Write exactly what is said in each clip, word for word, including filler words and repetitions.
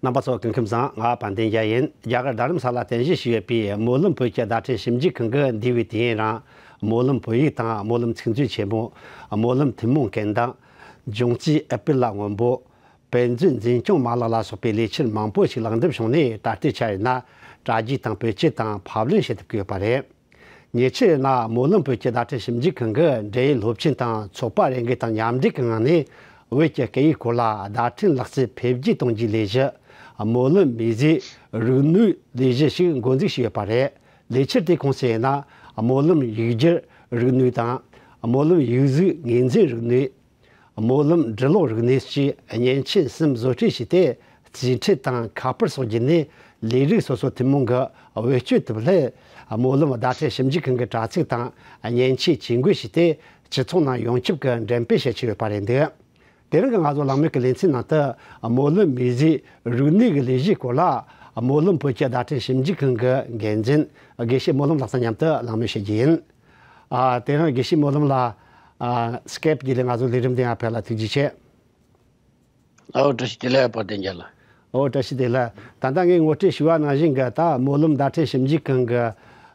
རྣམ་པ་ཚོ་སྐུ་ཁམས་བཟང་། ང་དཔལ་ལྡན་རྒྱལ་ཡིན། རྒྱ་གར་རྡ་རམ་ས་ལ་རྟེན་གཞི་བྱས་ཡོད་པའི་སྨོན་ལམ་བོད་ཀྱི་བརྡ་འཕྲིན་ཞིབ་འཇུག་ཁང་གི་འདས་པའི་དུས་ཡུན་རིང་སྨོན་ལམ་བོད་ཡིག་དང་སྨོན་ལམ་ཚིག་མཛོད་ཆེན་མོ། སྨོན་ལམ་ཐུན་མོང་སྐད་གདངས། འབྱུང་རྩིས་ཨེ་པི་ལ་སྔོན་པོ། དཔེ་མཛོད་འཛིན་སྐྱོང་མ་ལག་ལ་སོགས་པའི་ལས་འཆར་མང་པོ་ཞིག་ལེགས་འགྲུབ་བྱུང་ནས། ད་ལྟའི་ཆར་ཡིན་ན་དྲ་རྒྱའི་སྟེང་བེད་སྤྱོད་དང་ཕབ་ལེན་བྱེད་ཐུབ་ཀྱི་ཡོད་པ་རེད། ཉེ་ཆར་ཡིན་ན་སྨོན་ལམ་བོད་ཀྱི་བརྡ་འཕྲིན་ཞིབ་འཇུག་ཁང་གིས་འབྲེལ་ཡོད་སློབ་ཆེན་དང་ཚོགས་པ་རེ་འགའི་དང་མཉམ་འབྲེལ་གྱི་ངང་ནས། བོད་ཀྱི་སྐད་ཡིག་སྐོར་ལ་བརྡ་འཕྲིན་ལག་རྩལ་འཕེལ་རྒྱས་གཏོང་རྒྱུའི་ལས་གཞི། སྨོན་ལམ་མིའུ་ཟི་རིག་ནུས་ལས་གཞི་ཞིག་འགོ་འཛུགས་བྱས་ཡོད་པ་རེད། ལས་འཆར་དེའི་ཁོངས་སུ་ཡིན་ན། སྨོན་ལམ་ཡིག་སྒྱུར་རིག་ནུས་དང་། སྨོན་ལམ་ཡིག་གཟུགས་ངོས་འཛིན་རིག་ནུས། སྨོན་ལམ་འབྲི་ཀློག་རིག་གནས་བཅས་བརྙན་ཆེན་གསུམ་བཟོ་སྐྲུན་བྱས་ཏེ། རྩིས་འཕྲུལ་དང་ཁ་པར་སོགས་བརྒྱུད་ནས་ལས་རིགས་སོ་སོ་ཐུན་མོང་གི་བེད་སྤྱོད་ཐུབ་སླད། སྨོན་ལམ་བརྡ་འཕྲིན་ཞིབ་འཇུག་ཁང་གི་དྲ་ཚིགས་དང་བརྙན་ཆས་ཇུས་འགོད་བྱས་ཏེ། སྤྱི་ཚོགས་ནང་ཡོངས་ཁྱབ་ཀྱིས་འགྲེམས་སྤེལ་བྱེད་ཀྱི་ཡོད་པ་རེད་འདུག་དེ་རིང་གི་ང་ཚོ་གླེང་མོལ་གྱི་ལེ་ཚན་ནང་དུ། སྨོན་ལམ་མིའུ་ཟི་རིག་གནས་ཀྱི་ལས་གཞིའི་སྐོར་ལ། སྨོན་ལམ་བོད་ཀྱི་བརྡ་འཕྲིན་ཞིབ་འཇུག་ཁང་གི་འགན་འཛིན་དགེ་བཤེས་སྨོན་ལམ་ལགས་དང་མཉམ་དུ་གླེང་མོལ་བྱེད་རྒྱུ་ཡིན། ཨ། དེ་རིང་དགེ་བཤེས་སྨོན་ལམ་ལགས། ཨ། སྐེབ་བརྒྱུད་ལས་ང་ཚོ་ལས་རིམ་འདི་ཡང་ཕེབས་ལ་ཐུགས་རྗེ་ཆེ། ཨོ། བཀྲ་ཤིས་བདེ་ལེགས། དཔལ་ལྡན་རྒྱལ་ལགས། ཨོ། བཀྲ་ཤིས་བདེ་ལེགས། ད་ལྟ་ངས་ངོ་སྤྲོད་ཞུས་པ་ནང་བཞིན་གྱི། ད་སྨོན་ལམ་བརྡ་འཕྲིན་ཞིབ་འཇུག་ཁང་གི།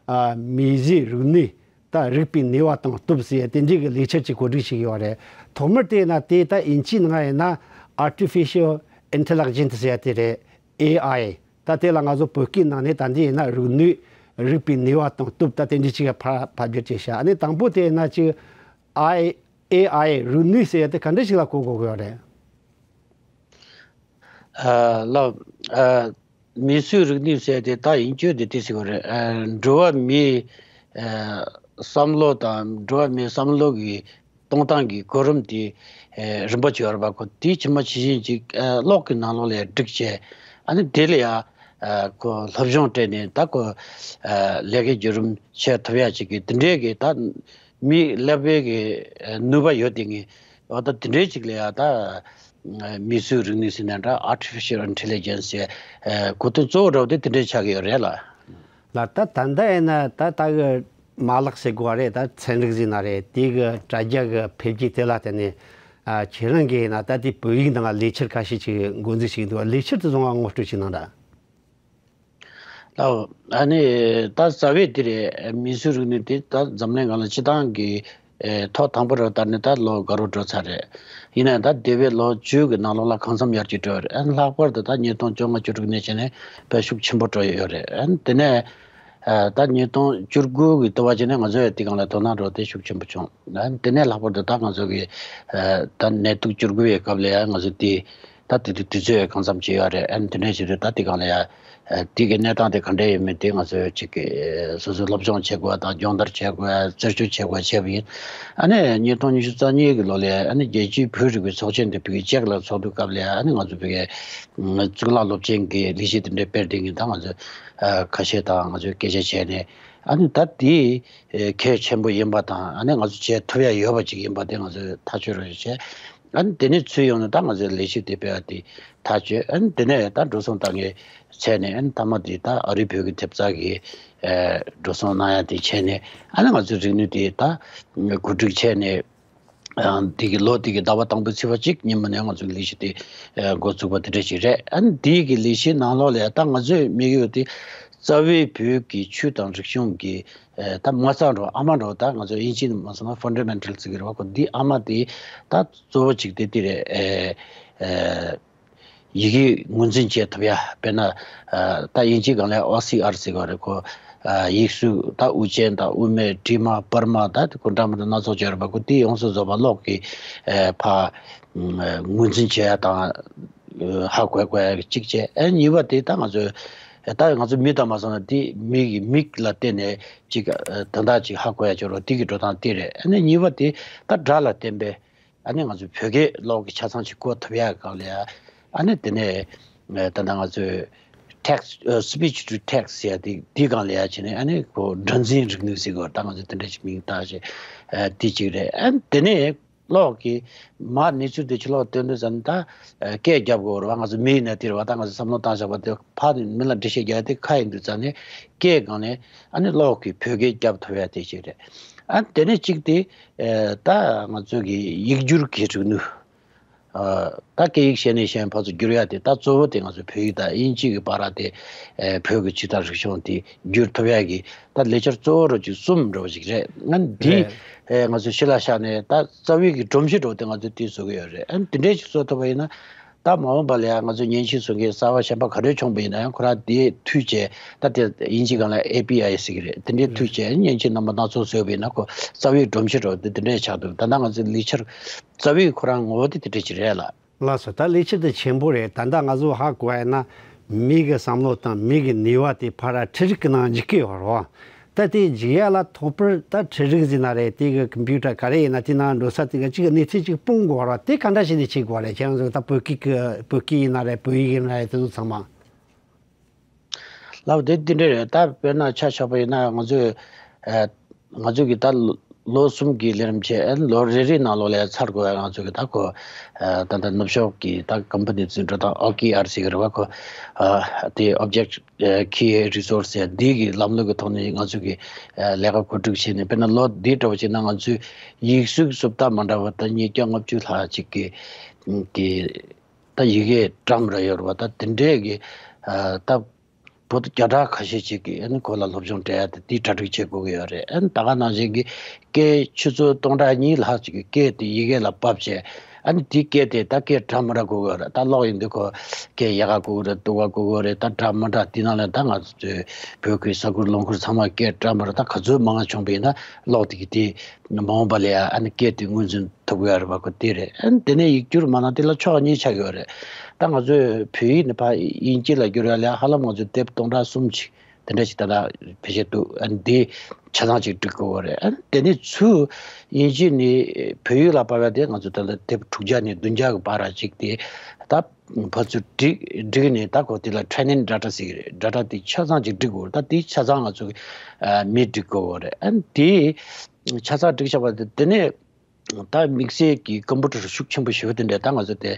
ཨ། མིའུ་ཟིའི་རིག་གནས། ད་རིག་པའི་ནུས་པ་དང་སྟོབས་ཟེར་ཡ་དེ་འདྲའི་གི་ལས་འཆར་ཅིག་གོ་སྒྲིག་བྱེད་ཀྱི་ཡོད་རེད། ཐོག་མར་དེ་ཡིན་ན་དེ་ད་དབྱིན་ཇིའི་ནང་ཡིན་ན་Artificial Intelligence ཟེར་ཡ་དེ་རེད། ཨེ་ཨའི། ད་དེ་ལ་ང་ཚོ་བོད་སྐད་ནང་ནས་ད་འདི་ཡིན་ན་རིག་ནུས། རིག་པའི་ནུས་པ་དང་སྟོབས། ད་དེ་འདྲའི་ཅིག་ཕར་ཕབ་བསྒྱུར་བྱས་ཤག་ཨ་ནི་དང་པོ་དེ་ཡིན་ན་ཅིག་ཨའི། ཨེ་ཨའི་རིག་ནུས་ཟེར་ཡ་དེ་ག་འདྲ་ཞིག་ལ་གོ་དགོས་ཀྱི་ཡོད་རེད། ཨ། ལགས། ཨ། མིས་བཟོས་རིག་ནུས་ཟེར་དེ་ད་ཡིན་རྒྱུ་དེ་དེ་ཟེར་བ་རེད། ཨ། འགྲོ་བ་མིའི། ཨ། བསམ་བློ་དང་འགྲོ་བ་མིའི་བསམ་བློ་གི་གཏོང་སྟངས་ཀྱི་གོ་རིམ་དེ། ཨ། རིམ་པ་བྱས་པ་རེད་པ། ཁོ་དེ་ཇི་མ་ཇི་བཞིན་ཅིག་ཨ། གློག་གི་ནང་ལོགས་ལ་སྒྲིག་བྱས། ཨ་ནི་དེ་ལ་ཡང་། ཨ། ཁོ་སློབ་སྦྱོང་སྤྲད་ནས་ད་ཁོ། ཨ། ལས་ཀའི་བརྒྱུད་རིམ་བྱེད་ཐུབ་ཡ་ཅིག་གི་དེ་འདྲའི་གི་ད་མི་ཀླད་པའི་གི་ནུས་པ་ཡོད་དེ་ངས། འོ། ད་དེ་འདྲའི་ཅིག་ལ་ཡ་ད་མིས་བཟོས་རིག་ནུས་ཟེར་ན་འདྲ། Artificial Intelligence ཟེར། ཨ། གོ་དོན་གཙོ་བོ་འདྲ་བོ་དེ་དེ་འདྲའི་ཆགས་ཀྱི་ཡོད་རེད་ལགས། ལགས། ད་ད་ལྟ་ཡིན་ན་ད་ལྟ་གི་མ་ལག་ཟེར་དགོས་པ་རེད། ད་ཚན་རིག་ཟེར་ན་རེད། དེ་གི་དྲ་རྒྱ་གི་འཕེལ་རྒྱས་དེ་ལ་བརྟེན་ནས། ཨ། ཁྱེད་རང་གིས་ཡིན་ན་ད་དེ་བོད་ཡིག་ནང་ལ་ལས་འཆར་ཁ་ཤས་ཅིག་འགོ་འཛུགས་བྱས་འདུག་ལས་འཆར་དེ་ཚོ་ང་ངོ་སྤྲོད་ཅིག་གནང་དང་། ལགས། ཨ་ནི་ད་རྩ་བའི་དེ་རེད། མིས་བཟོས་རིག་ནུས་དེ་ད་འཛམ་གླིང་སྒང་ལ་སྤྱིར་བཏང་གི། ཨེ། ཐོག་དང་པོ་རུ་དར་ནས་ད་ལོ་འགའ་རེ་འགྲོ་ཚར་རེད། ཡིན་ནའང་ད་འདས་པའི་ལོ་བཅུ་གི་ནང་ལོགས་ལ་གང་འཚམ་ཡར་རྒྱས་འགྲོ་ཡོད་རེད། ཨ་ནི་ལྷག་པར་དུ་ད་ཉིས་སྟོང་བཅོ་ལྔ་བཅུ་དྲུག་ནས་བྱས་ནས་དཔེ་ཤུགས་ཆེན་པོ་འགྲོ་ཡོད་རེད། ཨ་ནི་དེ་ནས། ཨ། ད་ཉིས་སྟོང་བཅུ་དགུ་གི་དུས་བ་བྱས་ནས་ང་ཚོ་ཡང་དེ་སྒང་ལ་དོ་སྣང་འགྲོ་དེ་ཤུགས་ཆེན་པོ་བྱུང་། ཨ་ནི་དེ་ནས་ལྷག་པར་དུ་ད་ང་ཚོ་གི། ཨ། ད་ནད་དུག་བཅུ་དགུ་བའི་སྐབས་ལ་ཡང་ང་ཚོ་དེ། ད་དེ་དུས་དུས་ཚོད་གང་འཚམ་བྱས་ཡོད་རེད། ཨ་ནི་དེ་འདྲ་བྱས་དུས་ད་དེ་སྒང་ལ་ཡང་། ཨ། དེ་གི་གནས་སྟངས་དེ་ག་འདྲ་ཡོད་མེད་དེ་ང་ཚོ་ཅིག་གི་སོ་སོས་སློབ་སྦྱོང་བྱེད་དགོས་པ་དང་། སྦྱོང་བརྡར་བྱེད་དགོས་པ། རྩད་གཅོད་བྱེད་དགོས་པ་བྱས་པ་ཡིན། ཨ་ནི་ཉིས་སྟོང་ཉི་ཤུ་རྩ་གཉིས་ཀྱི་ལོ་ལ་ཨ་ནི་རྒྱལ་སྤྱིའི་བོད་རིག་པའི་ཚོགས་ཆེན་དེ་བོད་ཀྱི་ཅེག་ལ་ཚོགས་དུས་སྐབས་ལ་ཨ་ནི་ང་ཚོ་བོད་ཀྱི་གཙུག་ལག་སློབ་ཆེན་གྱི་ལས་གཞི་དེ་འདྲ་སྤེལ་དེ་ངས་ད་ང་ཚོ། ཨ། ཁ་ཤས་དང་ང་ཚོས་སྐད་ཆ་བྱས་ནས། ཨ་ནི་ད་དེ་གལ་ཆེན་པོ་ཡིན་པ་དང་། ཨ་ནི་ང་ཚོ་བྱེད་ཐུབ་ཡ་ཡོད་པ་ཅིག་ཡིན་པ་དེ་ང་ཚོས་ཐག་གཅོད་རོགས་བྱས། ཨ་ནི་དེ་ནས་ཚུར་ཡོང་ནས་ད་ང་ཚོའི་ལས་གཞི་དེ་སྤེལ་བ་དེ་ཐག་གཅོད། ཨ་ནི་དེ་ནས་ད་འགྲོ་སོང་ད་ངས་བྱས་ནས། ཨ་ནི་མཐའ་མ་དེ་ད་ཨ་རིའི་བོད་ཀྱི་ཐེབས་རྩ་གི། ཨ། འགྲོ་སོང་གནང་ཡ་དེ་བྱས་ནས། ཨ་ནི་ང་ཚོའི་རིག་ནུས་དེ་ད་གོ་སྒྲིག་བྱས་ནས། ཨ། འདི་གི་ལོ་འདི་གི་ཟླ་བ་དང་པོའི་ཚེས་པ་གཅིག་ཉིན་མོ་ནས་ང་ཚོའི་ལས་གཞི་དེ། ཨ། འགོ་བཙུགས་པ་དེ་འདྲ་ཞིག་རེད། ཨ་ནི་འདི་གི་ལས་གཞིའི་ནང་ལོགས་ལ་ད་ང་ཚོའི་དམིགས་ཡུལ་དེ་རྩ་བའི་བོད་ཀྱི་ཆོས་དང་རིག་གཞུང་གི། ཨ། ད་མ་རྩ་འདྲ་བོ། ཨ་མ་འདྲ་བོ། ད་ང་ཚོ་དབྱིན་ཇིའི་ནང་མ་སོང་ན་Fundamentals ཟེར་གི་རེད་པ། ཁོ་འདི་ཨ་མ་དེ་ད་གཙོ་བོ་གཅིག་དེ་དེ་རེད། ཨ། ཨ། ཡི་གེ་ངོས་འཛིན་བྱེད་ཐུབ་ཡ། དཔེར་ན། ཨ། ད་དབྱིན་ཇིའི་སྒང་ལ་ཨོ་སི་ཨར་ཟེར་གི་རེད། ཁོ། ཨ། ཡིག་གཟུགས་ད་དབུ་ཅན་དང་དབུ་མེད། དྲི་མ། པར་མ། ད་དེ་ཁོ་འདྲ་མི་འདྲ་སྣ་ཚོགས་ཅིག་ཡོད་རེད་པ། ཁོ་དེ་ཡོངས་སུ་རྫོགས་པ་གློག་གིས། ཨ། ཕར། ཨ། ངོས་འཛིན་བྱེད་ཡ་དང་། ཨ། ཧ་གོ་གོ་ཡ་གཅིག་བྱས། ཨ། གཉིས་པ་དེ་ད་ང་ཚོས། ད་ང་ཚོ་མི་དང་མ་སོང་ན་དེ་མི་གི་མིག་ལ་བལྟས་ནས་ཅིག་ཨ། དོན་དག་ཅིག་ཧ་གོ་ཡ་ཅིག་རོ། དེ་གི་འགྲོ་སྟངས་དེ་རེད། ཨ་ནི་གཉིས་པ་དེ་ད་སྒྲ་ལ་བརྟེན་པའི། ཨ་ནི་ང་ཚོས་བོད་སྐད་ཀློག་གི་ཆ་ཚང་ཅིག་བཀོད་ཐུབ་ཡ་སྒང་ལ་ཡ། ཨ་ནི་དེ་ནས། ཨ། ད་ལྟ་ང་ཚོས་text། ཨ། speech to text ཟེར་ཡ་དེ། དེའི་སྒང་ལ་ཡ་བྱས་ནས། ཨ་ནི་ཁོ་སྒྲ་འཛིན་རིག་ནུས་ཟེར་གི་རེད། ད་ང་ཚོས་དེ་འདྲ་ཞིག་མིང་བཏགས་བྱས། ཨ། དེ་གཅིག་རེད། ཨ་ནི་དེ་ནས་གློག་གིས་མར་གནས་ཚུལ་དེ་ཕྱི་ལོགས་སྟོན་དུས་ཙམ་ནས་ད། ཨ། སྐད་རྒྱབ་དགོས་རེད་པ། ང་ཚོ་མི་ཡིན་ན་དེ་རེད་པ། ད་ང་ཚོ་བསམ་བློ་བཏང་བཞག་པ་དེ་ཕར་ནས་མི་ལ་འགྲེལ་བཤད་རྒྱག་ཡ་དེ་ཁ་ཡིན་དུས་ཙམ་ནས་སྐད་སྒང་ནས། ཨ་ནི་གློག་གིས་བོད་སྐད་རྒྱབ་ཐུབ་ཡ་དེ་ཅིག་རེད། ཨ། དེ་ནས་གཅིག་དེ། ཨ། ད་ང་ཚོ་གི་ཡིག་སྒྱུར་གྱི་རིག་ནུས། ཨ་ད་སྐད་ཡིག་གཞན་ནས་གཞན་ཕར་ཚུར་བསྒྱུར་ཡ་དེ། ད་གཙོ་བོ་དེ་ང་ཚོ་བོད་ཡིག་དང་དབྱིན་ཇི་གི་བར་དེ་ཨེ་བོད་ཀྱི་ཆོས་དང་རིག་གཞུང་དེ་བསྒྱུར་ཐུབ་ཡ་གི་ད་ལས་འཆར་གཙོ་བོ་རུ་ཅིག་གསུམ་འདྲ་བོ་ཅིག་རེད། ང་འདི་རེད། ཨེ་ང་ཚོ་ཕྱི་ལ་བཞག་ནས་ད་རྩ་བའི་གི་སྒྲོམ་གཞི་འདྲ་བོ་དེ་ང་ཚོ་དེ་བཟོ་གི་ཡོད་རེད། ཨ་ནི་དེ་འདྲའི་ཞིག་བཟོ་ཐུབ་པ་ཡིན་ན། ད་མ་འོངས་པ་ལ་ཡང་ང་ཚོ་མཉེན་ཆས་བཟོ་མཁན་གསར་པ་གཞན་པ་ག་རེ་བྱུང་པ་ཡིན་ན་ཡང་ཁོ་རང་དེ་མཐུད་བྱས། ད་དེ་དབྱིན་ཇི་སྒང་ལ་ཨེ་པི་ཨའི་ཟེར་གི་རེད། དེ་འདྲའི་མཐུད་བྱས་མཉེན་ཆས་རྣམ་པ་སྣ་ཚོགས་བཟོས་པ་ཡིན་ན་ཁོ་རྩ་བའི་སྒྲོམ་གཞི་འདྲ་བོ་དེ་དེ་འདྲའི་ཆགས་འདུག་ད་ལྟ་ང་ཚོའི་ལས་འཆར་རྩ་བའི་ཁོ་རང་ངོ་བོ་དེ་དེ་འདྲ་ཅིག་རེད་ལ། ལགས་སོ། ད་ལས་འཆར་དེ་ཆེན་པོ་རེད། ད་ལྟ་ང་ཚོ་ཧ་གོ་བ་ཡིན་ན། མི་གི་བསམ་བློ་དང་མི་གི་ནུས་པ་དེ་ཕར་འཕྲུལ་རིག་གི་ནང་འཇུག་གི་ཡོད་རེད་བ། ད་དེ་འཇུག་ཡ་ལ་ཐོག་པར་ད་འཕྲུལ་རིག་ཟེར་ན་རེད། དེ་གི་ཀམ་པུ་ཊར་ག་རེ་ཡིན་ན་དེ་ནང་འགྲོ་ས་དེ་ག་ཅིག་གི་གནས་ཚུལ་ཅིག་སྤུངས་དགོས་རེད་བ། དེ་ག་འདྲ་བྱས་ནས་བྱེད་དགོས་རེད། ཁྱེད་རང་ཚོ་ད་བོད་སྐད་གི་བོད་སྐད་ཡིན་ན་རེད། བོད་ཡིག་ཡིན་ན་རེད། དེ་ཚོ་ཚང་མ། ལགས་དེ་འདི་འདྲ་རེད། ད་དཔེར་ན་ཆ་བཞག་པ་ཡིན་ན་ང་ཚོས་ཨ་ང་ཚོ་གི་ད་ལོ་གསུམ་གྱི་ལས་རིམ་བྱས། ཨ་ལོ་རེ་རེའི་ནང་ལོགས་ལ་ཚར་དགོས་པ་ང་ཚོ་གི་ད་ཁོ་ཨ་ད་ལྟ་ནུབ་ཕྱོགས་ཀྱི་ད་ཀམ་པ་ནི་ཚོའི་འགྲོ་སྟངས་ཨོ་ཀེ་ཨར་ཟེར་གི་རེད་བ། ཁོ་ཨ་དེ་ཨོབ་ཇེག་ཊི་ཁི་རི་སོར་སི་ཟེར་འདི་གི་ལམ་ལུགས་ཀྱི་ཐོག་ནས་ང་ཚོ་གི་ཨ་ལས་ཀ་གོ་སྒྲིག་བྱས་ནས། དཔེར་ན་ལོ་འདི་འདྲ་བོ་བྱས་ན་ང་ཚོའི་ཡིག་གཟུགས་སུབ་ད་མ་འདྲ་བ་ད་ཉིས་བརྒྱ་ལྔ་བཅུ་ལྷག་ཅིག་གི་གི་ད་ཡི་གེ་འདྲ་མི་འདྲ་ཡོད་རེད་བ། ད་དེ་འདྲས་ཀྱི་ཨ་ད་བོད་བརྒྱ་ཕྲག་ཁ་ཤས་ཅིག་གིས་ཨ་ནི་ཁོ་ལ་སློབ་སྦྱོང་སྤྲད་ཡ་དེ་དེའི་གྲ་སྒྲིག་བྱེད་དགོས་ཀྱི་ཡོད་རེད། ཨ་ནི་ད་ག་ནང་བཞིན་གྱི་སྐད་ཆུ་ཚོད་སྟོང་ཕྲག་གཉིས་ལྷག་ཅིག་གི་སྐད་དེ་ཡི་གེ་ལ་ཕབ་བྱས། ཨ་ནི་དེའི་སྐད་དེ་ད་སྐད་འདྲ་མི་འདྲ་དགོས་ཀྱི་ཡོད་རེད། ད་ཀློག་ཡོང་དུས་ཁོ་སྐད་ཡག་ག་དགོས་ཀྱི་རེད། སྡུག་ག་དགོས་ཀྱི་རེད། ད་འདྲ་མི་འདྲ། དེ་ནང་ལ་ད་ང་ཚོའི་བོད་ཀྱི་ས་ཁུལ་ལུང་ཁུལ་ཚང་མ་སྐད་འདྲ་མི་འདྲ། ད་ག་ཚོད་མང་བྱུང་བ་ཡིན་ན་ཀློག་དེ་གི་དེ་མ་འོངས་པ་ལ་ཡ་ཨ་ནི་སྐད་དེ་ངོས་འཛིན་ཐུབ་ཀྱི་ཡོད་རེད་བ། ཁོ་དེ་རེད། ཨ་ནི་དེ་ནས་ཡིག་སྒྱུར་མ་གནང་དེ་ལ་ཕྱོགས་གཉིས་ཆགས་ཡོད་རེད། ད་ང་ཚོས་བོད་ཡིག་ནས་ཕར་དབྱིན་ཇི་ལ་བསྒྱུར་ཡ་ལ་ཧ་ལམ་ང་ཚོས་དེབ་སྟོང་ཕྲག་གསུམ་ཅིག་དེ་འདྲ་ཞིག་ད་ལྟ་བེད་སྤྱོད་འདུག་ཨ་ནི་དེ་ཆ་ཚང་ཅིག་སྒྲིག་དགོས་པ་རེད། ཨ་ནི་དེ་ནས་ཚུར་དབྱིན་ཇི་ནས་བོད་ཡིག་ལ་ཕབ་ཡ་དེ་ང་ཚོ་ད་ལྟ་དེབ་དྲུག་བརྒྱ་ནས་བདུན་བརྒྱ་གི་བར་ཅིག་དེ་ད་ཕར་ཚུར་བསྒྲིགས་བསྒྲིགས་ནས། ད་ཁོ་དེ་ལ་ཊེ་རེ་ནིང་ཌེ་ཊ་ཟེར་གི་རེད། ཌེ་ཊ་དེ་ཆ་ཚང་ཅིག་སྒྲིག་དགོས་རེད། ད་དེ་ཆ་ཚང་ང་ཚོ་གི་ཨ་མི་སྒྲིག་དགོས་པ་རེད། ཨ་ནི་དེ་ཆ་ཚང་སྒྲིག་བྱས་པ་དེ་དེ་ནས། ད་དམིགས་བསལ་གྱི་ཀམ་པུ་ཊར་ཤུགས་ཆེན་པོ་ཞེ་པོ་དེ་འདྲ། ད་ང་ཚོ་དེ་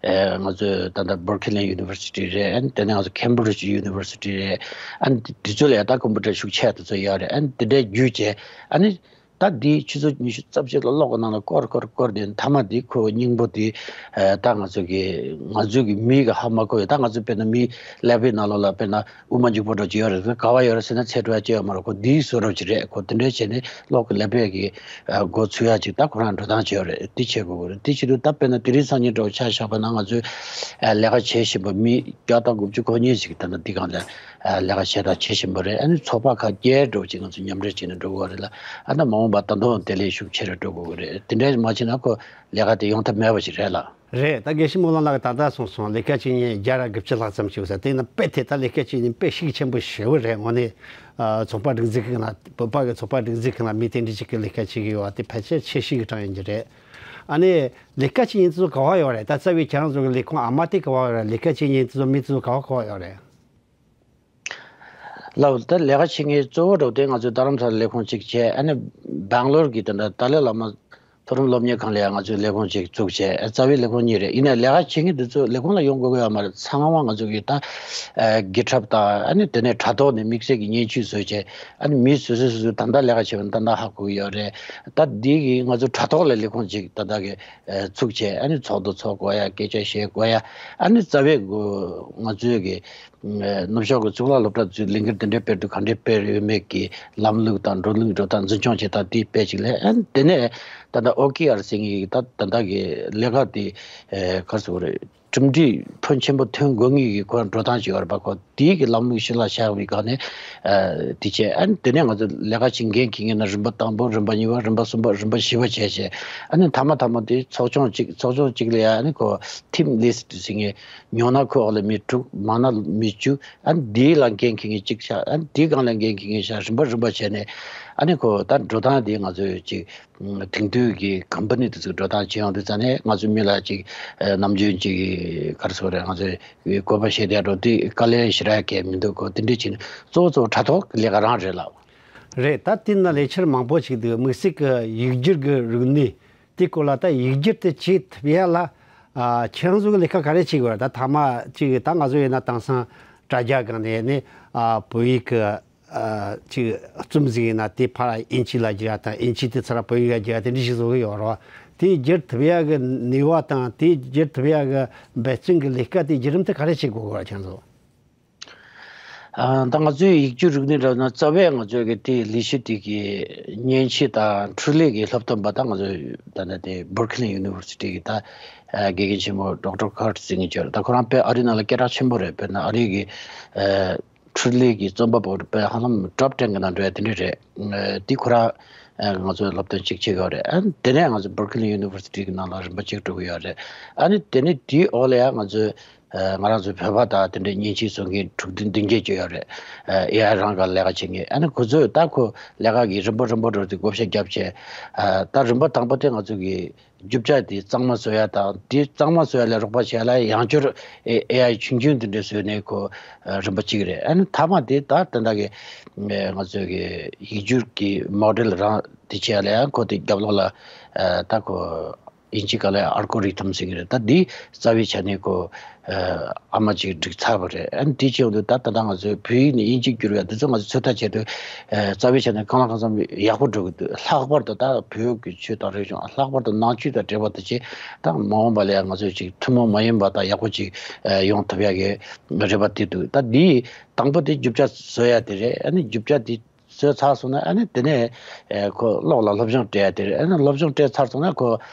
ཨེ་ང་ཚོ་ད་ལྟ་Berkeley University རེད། དེ་ནས་ང་ཚོ་Cambridge University རེད། ཨ་ནི་དེ་ཚོ་ལ་ཡང་ད་ཀམ་པུ་ཊར་ཤུགས་ཆེ་དེ་ཚོ་ཡོད་རེད། ཨ་ནི་དེ་འདྲའི་བརྒྱུད་བྱས། ཨ་ནི་ད་འདི་ཆུ་ཚོད་ཉི་ཤུ་རྩ་གཅིག་ལ་གློག་གི་ནང་ལ་སྐོར་སྐོར་སྐོར་དེ་མཐའ་མ་དེ་ཁོ་སྙིང་པོ་དེ་ཨེ་ད་ང་ཚོ་གི་ང་ཚོ་གི་མིག་གིས་ཧ་མ་གོ་བའི། ད་ང་ཚོ་དཔེར་ན་མིའི་ཀླད་པའི་ནང་ལོགས་ལ་དཔེར་ན་དབུ་མ་འཇུག་པོ་འདྲ་ཅིག་ཡོད་རེད། ག་བ་ཡོད་རེད་ཟེར་ན་ཚད་འགྲོ་ཡ་ཅི་ཡོད་མ་རེད། ཁོ་འདིའི་བཟོ་འདྲ་ཅིག་རེད། ཁོ་དེ་འདྲའི་བྱས་ནས་གློག་གི་ཀླད་པའི་གི་ཨ་འགོ་ཚུགས་ཡ་ཅིག་ད་ཁོ་རང་འགྲོ་སྟངས་ཅིག་ཡོད་རེད། དེ་བྱེད་དགོས་ཀྱི་རེད། དེ་བྱེད་དུས་ད་དཔེར་ན་དེ་རིང་སང་ཉིན་འདྲ་བོ་ཆ་བཞག་པ་ན་ང་ཚོས་ཨ་ལས་ཀ་བྱེད་བཞིན་པ་མི་བརྒྱ་དང་དགུ་བཅུ་གོ་གཉིས་ཅིག་ད་ལྟ་འདི་སྒང་ལ་ཨ་ལས་ཀ་བྱས་དང་བྱེད་བཞིན་པ་རེད། ཨ་ནི་ཚོགས་པ་ཁག་བརྒྱད་འདྲ་བོ་ཅིག་ང་ཚོ་མཉམ་འབྲེལ་བྱས་ནས་འགྲོ་དགོས་རེད་ལ། ཨ་ནི་མ་འོངས་པ་ད་དུང་དེ་ལས་ཤུགས་ཆེ་རུ་འགྲོ་དགོས་ཀྱི་རེད། དེ་འདྲ་མ་བྱས་ན་ཁོ་ལས་ཀ་དེ་ཡོང་ཐབས་མེད་པ་ཞིག་རེད་ལ། རེད། ད་དགེ་བཤེས་སྨོན་ལམ་ལགས་ད་ལྟ་གསུངས་སོང་། ལས་ཀ་བྱེད་མཁན་བརྒྱ་ར་དགུ་བཅུ་ལྷག་ཙམ་ཞིག་ཡོད་ས། དེ་ཡིན་ན་དཔེ་དེ་ད་ལས་ཀ་བྱེད་མཁན་དཔེ་ཤུགས་ཆེན་པོ་ཞེ་པོ་རེད། དངོས་གནས་ཨ་ཚོགས་པ་སྒྲིག་འཛུགས་ཁང་ལ། བོད་པ་གི་ཚོགས་པ་སྒྲིག་འཛུགས་ཁང་ལ་མི་དེ་འདྲ་ཅིག་གིས་ལས་ཀ་བྱེད་ཀྱི་ཡོད་པ་དེ་ཕལ་ཆེར་ཆེ་ཤོས་ཀྱི་གྲངས་ཡིན་གྱི་རེད། ཨ་ནི་ལས་ཀ་བྱེད་མཁན་དེ་ཚོ་ག་པར་ཡོད་རེད། ད་རྩ་བའི་ཁྱེད་རང་ཚོ་གི་ལས་ཁུངས་ཨ་མ་དེ་ག་པར་ཡོད་རེད། ལས་ཀ་བྱེད་མཁན་དེ་ཚོ་མི་དེ་ཚོ་ག་པར་ག་པར་ཡོད་རེད། ལགས། ད་ལས་ཀ་བྱེད་མཁན་གཙོ་བོ་འདྲ་བོ་དེ་ང་ཚོས་རྡ་རམ་ས་ལ་ལས་ཁུངས་གཅིག་བྱས། ཨ་ནི་སྦེང་ལོར་གྱི་དེ་འདྲ་ཏཱ་ལའི་བླ་མ་མཐོ་རིམ་སློབ་གཉེར་ཁང་ལ་ཡང་ང་ཚོས་ལས་ཁུངས་གཅིག་བཙུགས་བྱས། རྩ་བའི་ལས་ཁུངས་གཉིས་རེད། ཡིན་ནའི་ལས་ཀ་བྱེད་མཁན་དེ་ཚོ་ལས་ཁུངས་ལ་ཡོང་དགོས་ཀྱི་ཡོད་མ་རེད། ཚང་མ་ང་ཚོ་གི་ད་ཨ་གི་ཊི་ཧབ་དང་། ཨ་ནི་དེ་ནས་དྲ་ཐོག་ནས་དམིགས་བསལ་གྱི་སྙན་ཞུ་བཟོས་བྱས། ཨ་ནི་མི་སོ་སོ་སོ་སོ་ད་ལྟ་ལས་ཀ་བྱེད་པ་ད་ལྟ་ཧ་གོ་གི་ཡོད་རེད། ད་འདི་གི་ང་ཚོ་དྲ་ཐོག་ལ་ལས་ཁུངས་གཅིག་ད་ལྟ་གི་ཨ་བཙུགས་བྱས། ཨ་ནི་ཚོགས་འདུ་ཚོགས་དགོས་ཡ། སྐད་ཆ་བཤད་དགོས་ཡ། ཨ་ནི་རྩ་བའི་ང་ཚོའི་གི་ནུབ་ཕྱོགས་ཀྱི་གཙུག་ལག་སློབ་གྲྭ་ཚོས་ལས་འགུལ་དེ་འདྲའི་སྤེལ་དུས་ག་འདྲའི་སྤེལ་ཡོད་མེད་ཀྱི་ལམ་ལུགས་དང་འགྲོ་ལུགས་འགྲོ་སྟངས་འཛིན་སྐྱོང་བྱེད་སྟངས་དེ་སྤེལ་ཅིག་ལས། ཨ་ནི་དེ་ནས་ད་ལྟ་ཨོ་ཀེ་ཨར་ཟེར་མཁན་གྱི་ད་ད་ལྟ་གི་ལས་ཀ་དེ་ཨེ་ག་རེ་ཟེར་དགོས་རེད། གྲུབ་འབྲས་ཕོན་ཆེན་པོ་ཐོན་དགོས་ངེས་ཀྱི་ཁོ་འགྲོ་སྟངས་ཅིག་ཡོད་རེད་པ། ཁོ་དེའི་གི་ལམ་ལུགས་གཞི་ལ་བཞག་པའི་སྒང་ནས་ཨ་དེ་བྱས། ཨ་ནི་དེ་ནས་ང་ཚོ་ལས་ཀ་བྱེད་འགན་འཁྱེར་མཁན་ན་རིམ་པ་དང་པོ། རིམ་པ་གཉིས་པ། རིམ་པ་གསུམ་པ། རིམ་པ་བཞི་པ་བྱས་བྱས། ཨ་ནི་མཐའ་མ་མཐའ་མ་དེ་ཚོགས་ཆུང་གཅིག་ཚོགས་ཆུང་གཅིག་ལ་ཡ་ཨ་ནི་ཁོ་ཊིམ་ལིསྟ་ཟེར་མཁན། ཉུང་ན་ཁོའི་འོག་ལ་མི་དྲུག་མང་ན་མི་བཅུ། ཨ་ནི་དེའི་ལ་འགན་འཁྱེར་མཁན་གཅིག་བཞག་ཨ་ནི་དེའི་སྒང་ལ་འགན་འཁྱེར་མཁན་བཞག་རིམ་པ་རིམ་པ་བྱས་ནས། ཨ་ནི་ཁོ་ད་འགྲོ་སྟངས་དེ་ང་ཚོས་ཅིག་དེང་དུས་ཀྱི་ཀམ་པ་ནི་དེ་ཚོའི་འགྲོ་སྟངས་བྱེད་ཡོང་དུས་ཙང་ནས། ང་ཚོ་མི་ལ་ཅིག་ཨ་ནམ་རྒྱུན་ཅིག་ག་རེ་ཟེར་དགོས་རེད། ང་ཚོས་བཀོད་པ་བྱེད་བསྡད་འགྲོ་དུས་དཀའ་ལས་ཞེ་དྲག་གང་མི་འདུག་ཁོ་དེ་འདྲ་བྱས་ནས་གཙོ་བོ་གཙོ་བོ་དྲ་ཐོག་ལས་ཀ་རང་རེད་ལགས། རེད། ད་དེ་ན་ལས་འཆར་མང་པོ་ཞིག་འདུག་དམིགས་བསལ་གྱི་ཡིག་སྒྱུར་གྱི་རིག་ནུས་དེ་སྐོར་ལ། ད་ཡིག་སྒྱུར་དེ་བྱེད་ཐུབ་ཡ་ལ་ཨ་ཁྱེད་རང་ཚོ་གི་ལས་ཀ་ག་རེ་བྱེད་དགོས་རེད། ད་མཐའ་མ་ཅིག་ད་ང་ཚོ་ཡིན་ན་དེང་སང་དྲ་རྒྱ་སྒང་ནས་ནི་ཨ་བོད་ཡིག་གི་ ཨ་ཅིག་རྩོམ་ཟིག་ཡིན་ན་དེ་ཕར་དབྱིན་ཇི་ལ་བསྒྱུར་ཡ་དང་། དབྱིན་ཇི་དེ་ཚུར་བོད་ཡིག་ལ་བསྒྱུར་ཡ་དེ་འདྲ་ཞིག་བཟོ་གི་ཡོད་རེད་བ། དེ་བསྒྱུར་ཐུབ་ཡ་གི་ནུས་པ་དང་དེ་བསྒྱུར་ཐུབ་ཡ་གི་འབད་བརྩོན་གྱི་ལས་ཀ་དེ་བརྒྱུད་རིམ་དེ་ག་རེ་བྱེད་དགོས་གི་རེད་ཁྱེད་ཚོ། ཨ་ད་ང་ཚོའི་ཡིག་སྒྱུར་རིག་གནས་འདྲ་ན་རྩ་བའི་ང་ཚོའི་གི་དེ་ལས་གཞི་དེ་གི་མཉེན་ཆས་དང་འཕྲུལ་ལས་ཀྱི་སློབ་སྟོན་པ་ད་ང་ཚོའི་ད་ལྟ་དེ་Brooklyn University གི་ད་ཨ་དགེ་རྒན་ཆེན་མོ་Doctor Kurt Zinn གི་ཅོར་ད་ཁོ་རང་དཔེ་ཨ་རི་ནང་ལ་སྐད་གྲགས་ཆེན་པོ་རེད། དཔེར་ན་ཨ་རི་གི་ཨ་འཕྲུལ་ལས་ཀྱི་རྩོམ་པ་པོ་རེད། དཔེ་ཧ་ལམ་top ten གི་ནང་འགྲོ་ཡ་དེ་འདྲ་རེད། ཨ་དེ་ཁོ་རང་ཨ་ང་ཚོའི་སློབ་སྟོན་གཅིག་བྱེད་ཀྱི་ཡོད་རེད། ཨ་དེ་ནས་ང་ཚོ་Brooklyn University གི་ནང་ལ་རིམ་པ་གཅིག་འགྲོ་གི་ཡོད་རེད། ཨ་ནི་དེ་ནས་དེའི་འོག་ལ་ཡ་ང་ཚོའི་ཨ་ང་རང་ཚོའི་བོད་པ་དང་དེ་འདྲའི་མཉེན་ཆས་བཟོ་མཁན་དྲུག་བདུན་བདུན་བརྒྱད་ཅིག་ཡོད་རེད། ཨ་ཨེ་ཨའི་རང་ག་ལས་ཀ་བྱེད་མཁན། ཨ་ནི་ཁོ་ཚོས་ད་ཁོ་ལས་ཀ་གི་རིམ་པ་རིམ་པ་འགྲོ་དུས་བགོ་བཤའ་བརྒྱབ་བྱས། ཨ་ད་རིམ་པ་དང་པོ་དེ་ང་ཚོ་གི་རྒྱུ་ཆ་དེ་གཙང་མ་བཟོ་ཡ་དང་། དེ་གཙང་མ་བཟོ་ཡ་ལ་རོགས་པ་བྱེད་ཡ་ལ་ཡང་བསྐྱར་ཨེ་ཨེ་ཨའི་ཆུང་ཆུང་དེ་འདྲ་བཟོས་ནས་ཁོ་ཨ་རིམ་པ་གཅིག་རེད། ཨ་ནི་མཐའ་མ་དེ་ད་ད་ལྟ་གི་ཨ་ང་ཚོ་གི་ཡིག་སྒྱུར་གྱི་མོ་ཌེལ་རང་དེ་བྱེད་ཡ་ལ་ཡང་ཁོ་དེ་རྒྱབ་ལོགས་ལ་ཨ་ད་ཁོ་དབྱིན་ཇི་སྐད་ལ་ཨལ་གོ་རི་ཐམ་ཟེར་གྱི་རེད། ད་འདི་རྩ་བའི་ཆ་ནས་ཁོ་ཨ་མ་གཅིག་བསྒྲིགས་ཚར་བ་རེད། ཨ་ནི་དེ་བྱས་ཡོང་དུས་ད་ད་ལྟ་ང་ཚོའི་བོད་ཡིག་ནས་དབྱིན་ཇི་བསྒྱུར་བའི་དུས་ཚོད་ང་ཚོས་ཚོད་ལྟ་བྱས་དུས་ཨ་རྩ་བའི་ཆ་ནས་གང་ལ་གང་འཚམ་ཡག་པོ་འགྲོ་གི་འདུག་ལྷག་པར་དུ་ད་བོད་ཀྱི་ཆོས་དང་རིག་གཞུང་། ལྷག་པར་དུ་ནང་ཆོས་དང་འབྲེལ་བ་དེ་བྱས་ད་མ་འོངས་པ་ལ་ཡང་ང་ཚོས་ཅིག་ཐུན་མོང་མ་ཡིན་པ་དང་ཡག་པོ་ཅིག་ཨ་ཡོང་ཐུབ་ཡ་གི་རེ་བ་དེ་འདུག་ད་འདི་དང་པོ་དེ་རྒྱུ་ཆ་བཟོ་ཡ་དེ་རེད། ཨ་ནི་རྒྱུ་ཆ་དེ་བཟོས་ཚར་སོང་ན་ཨ་ནི་དེ་ནས་ཨེ་ཁོ་གློག་ལ་སློབ་སྦྱོང་སྤྲད་ཡ་དེ་རེད། ཨ་ནི་སློབ་སྦྱོང་སྤྲད་ཚར་སོང་ན་ཁོ་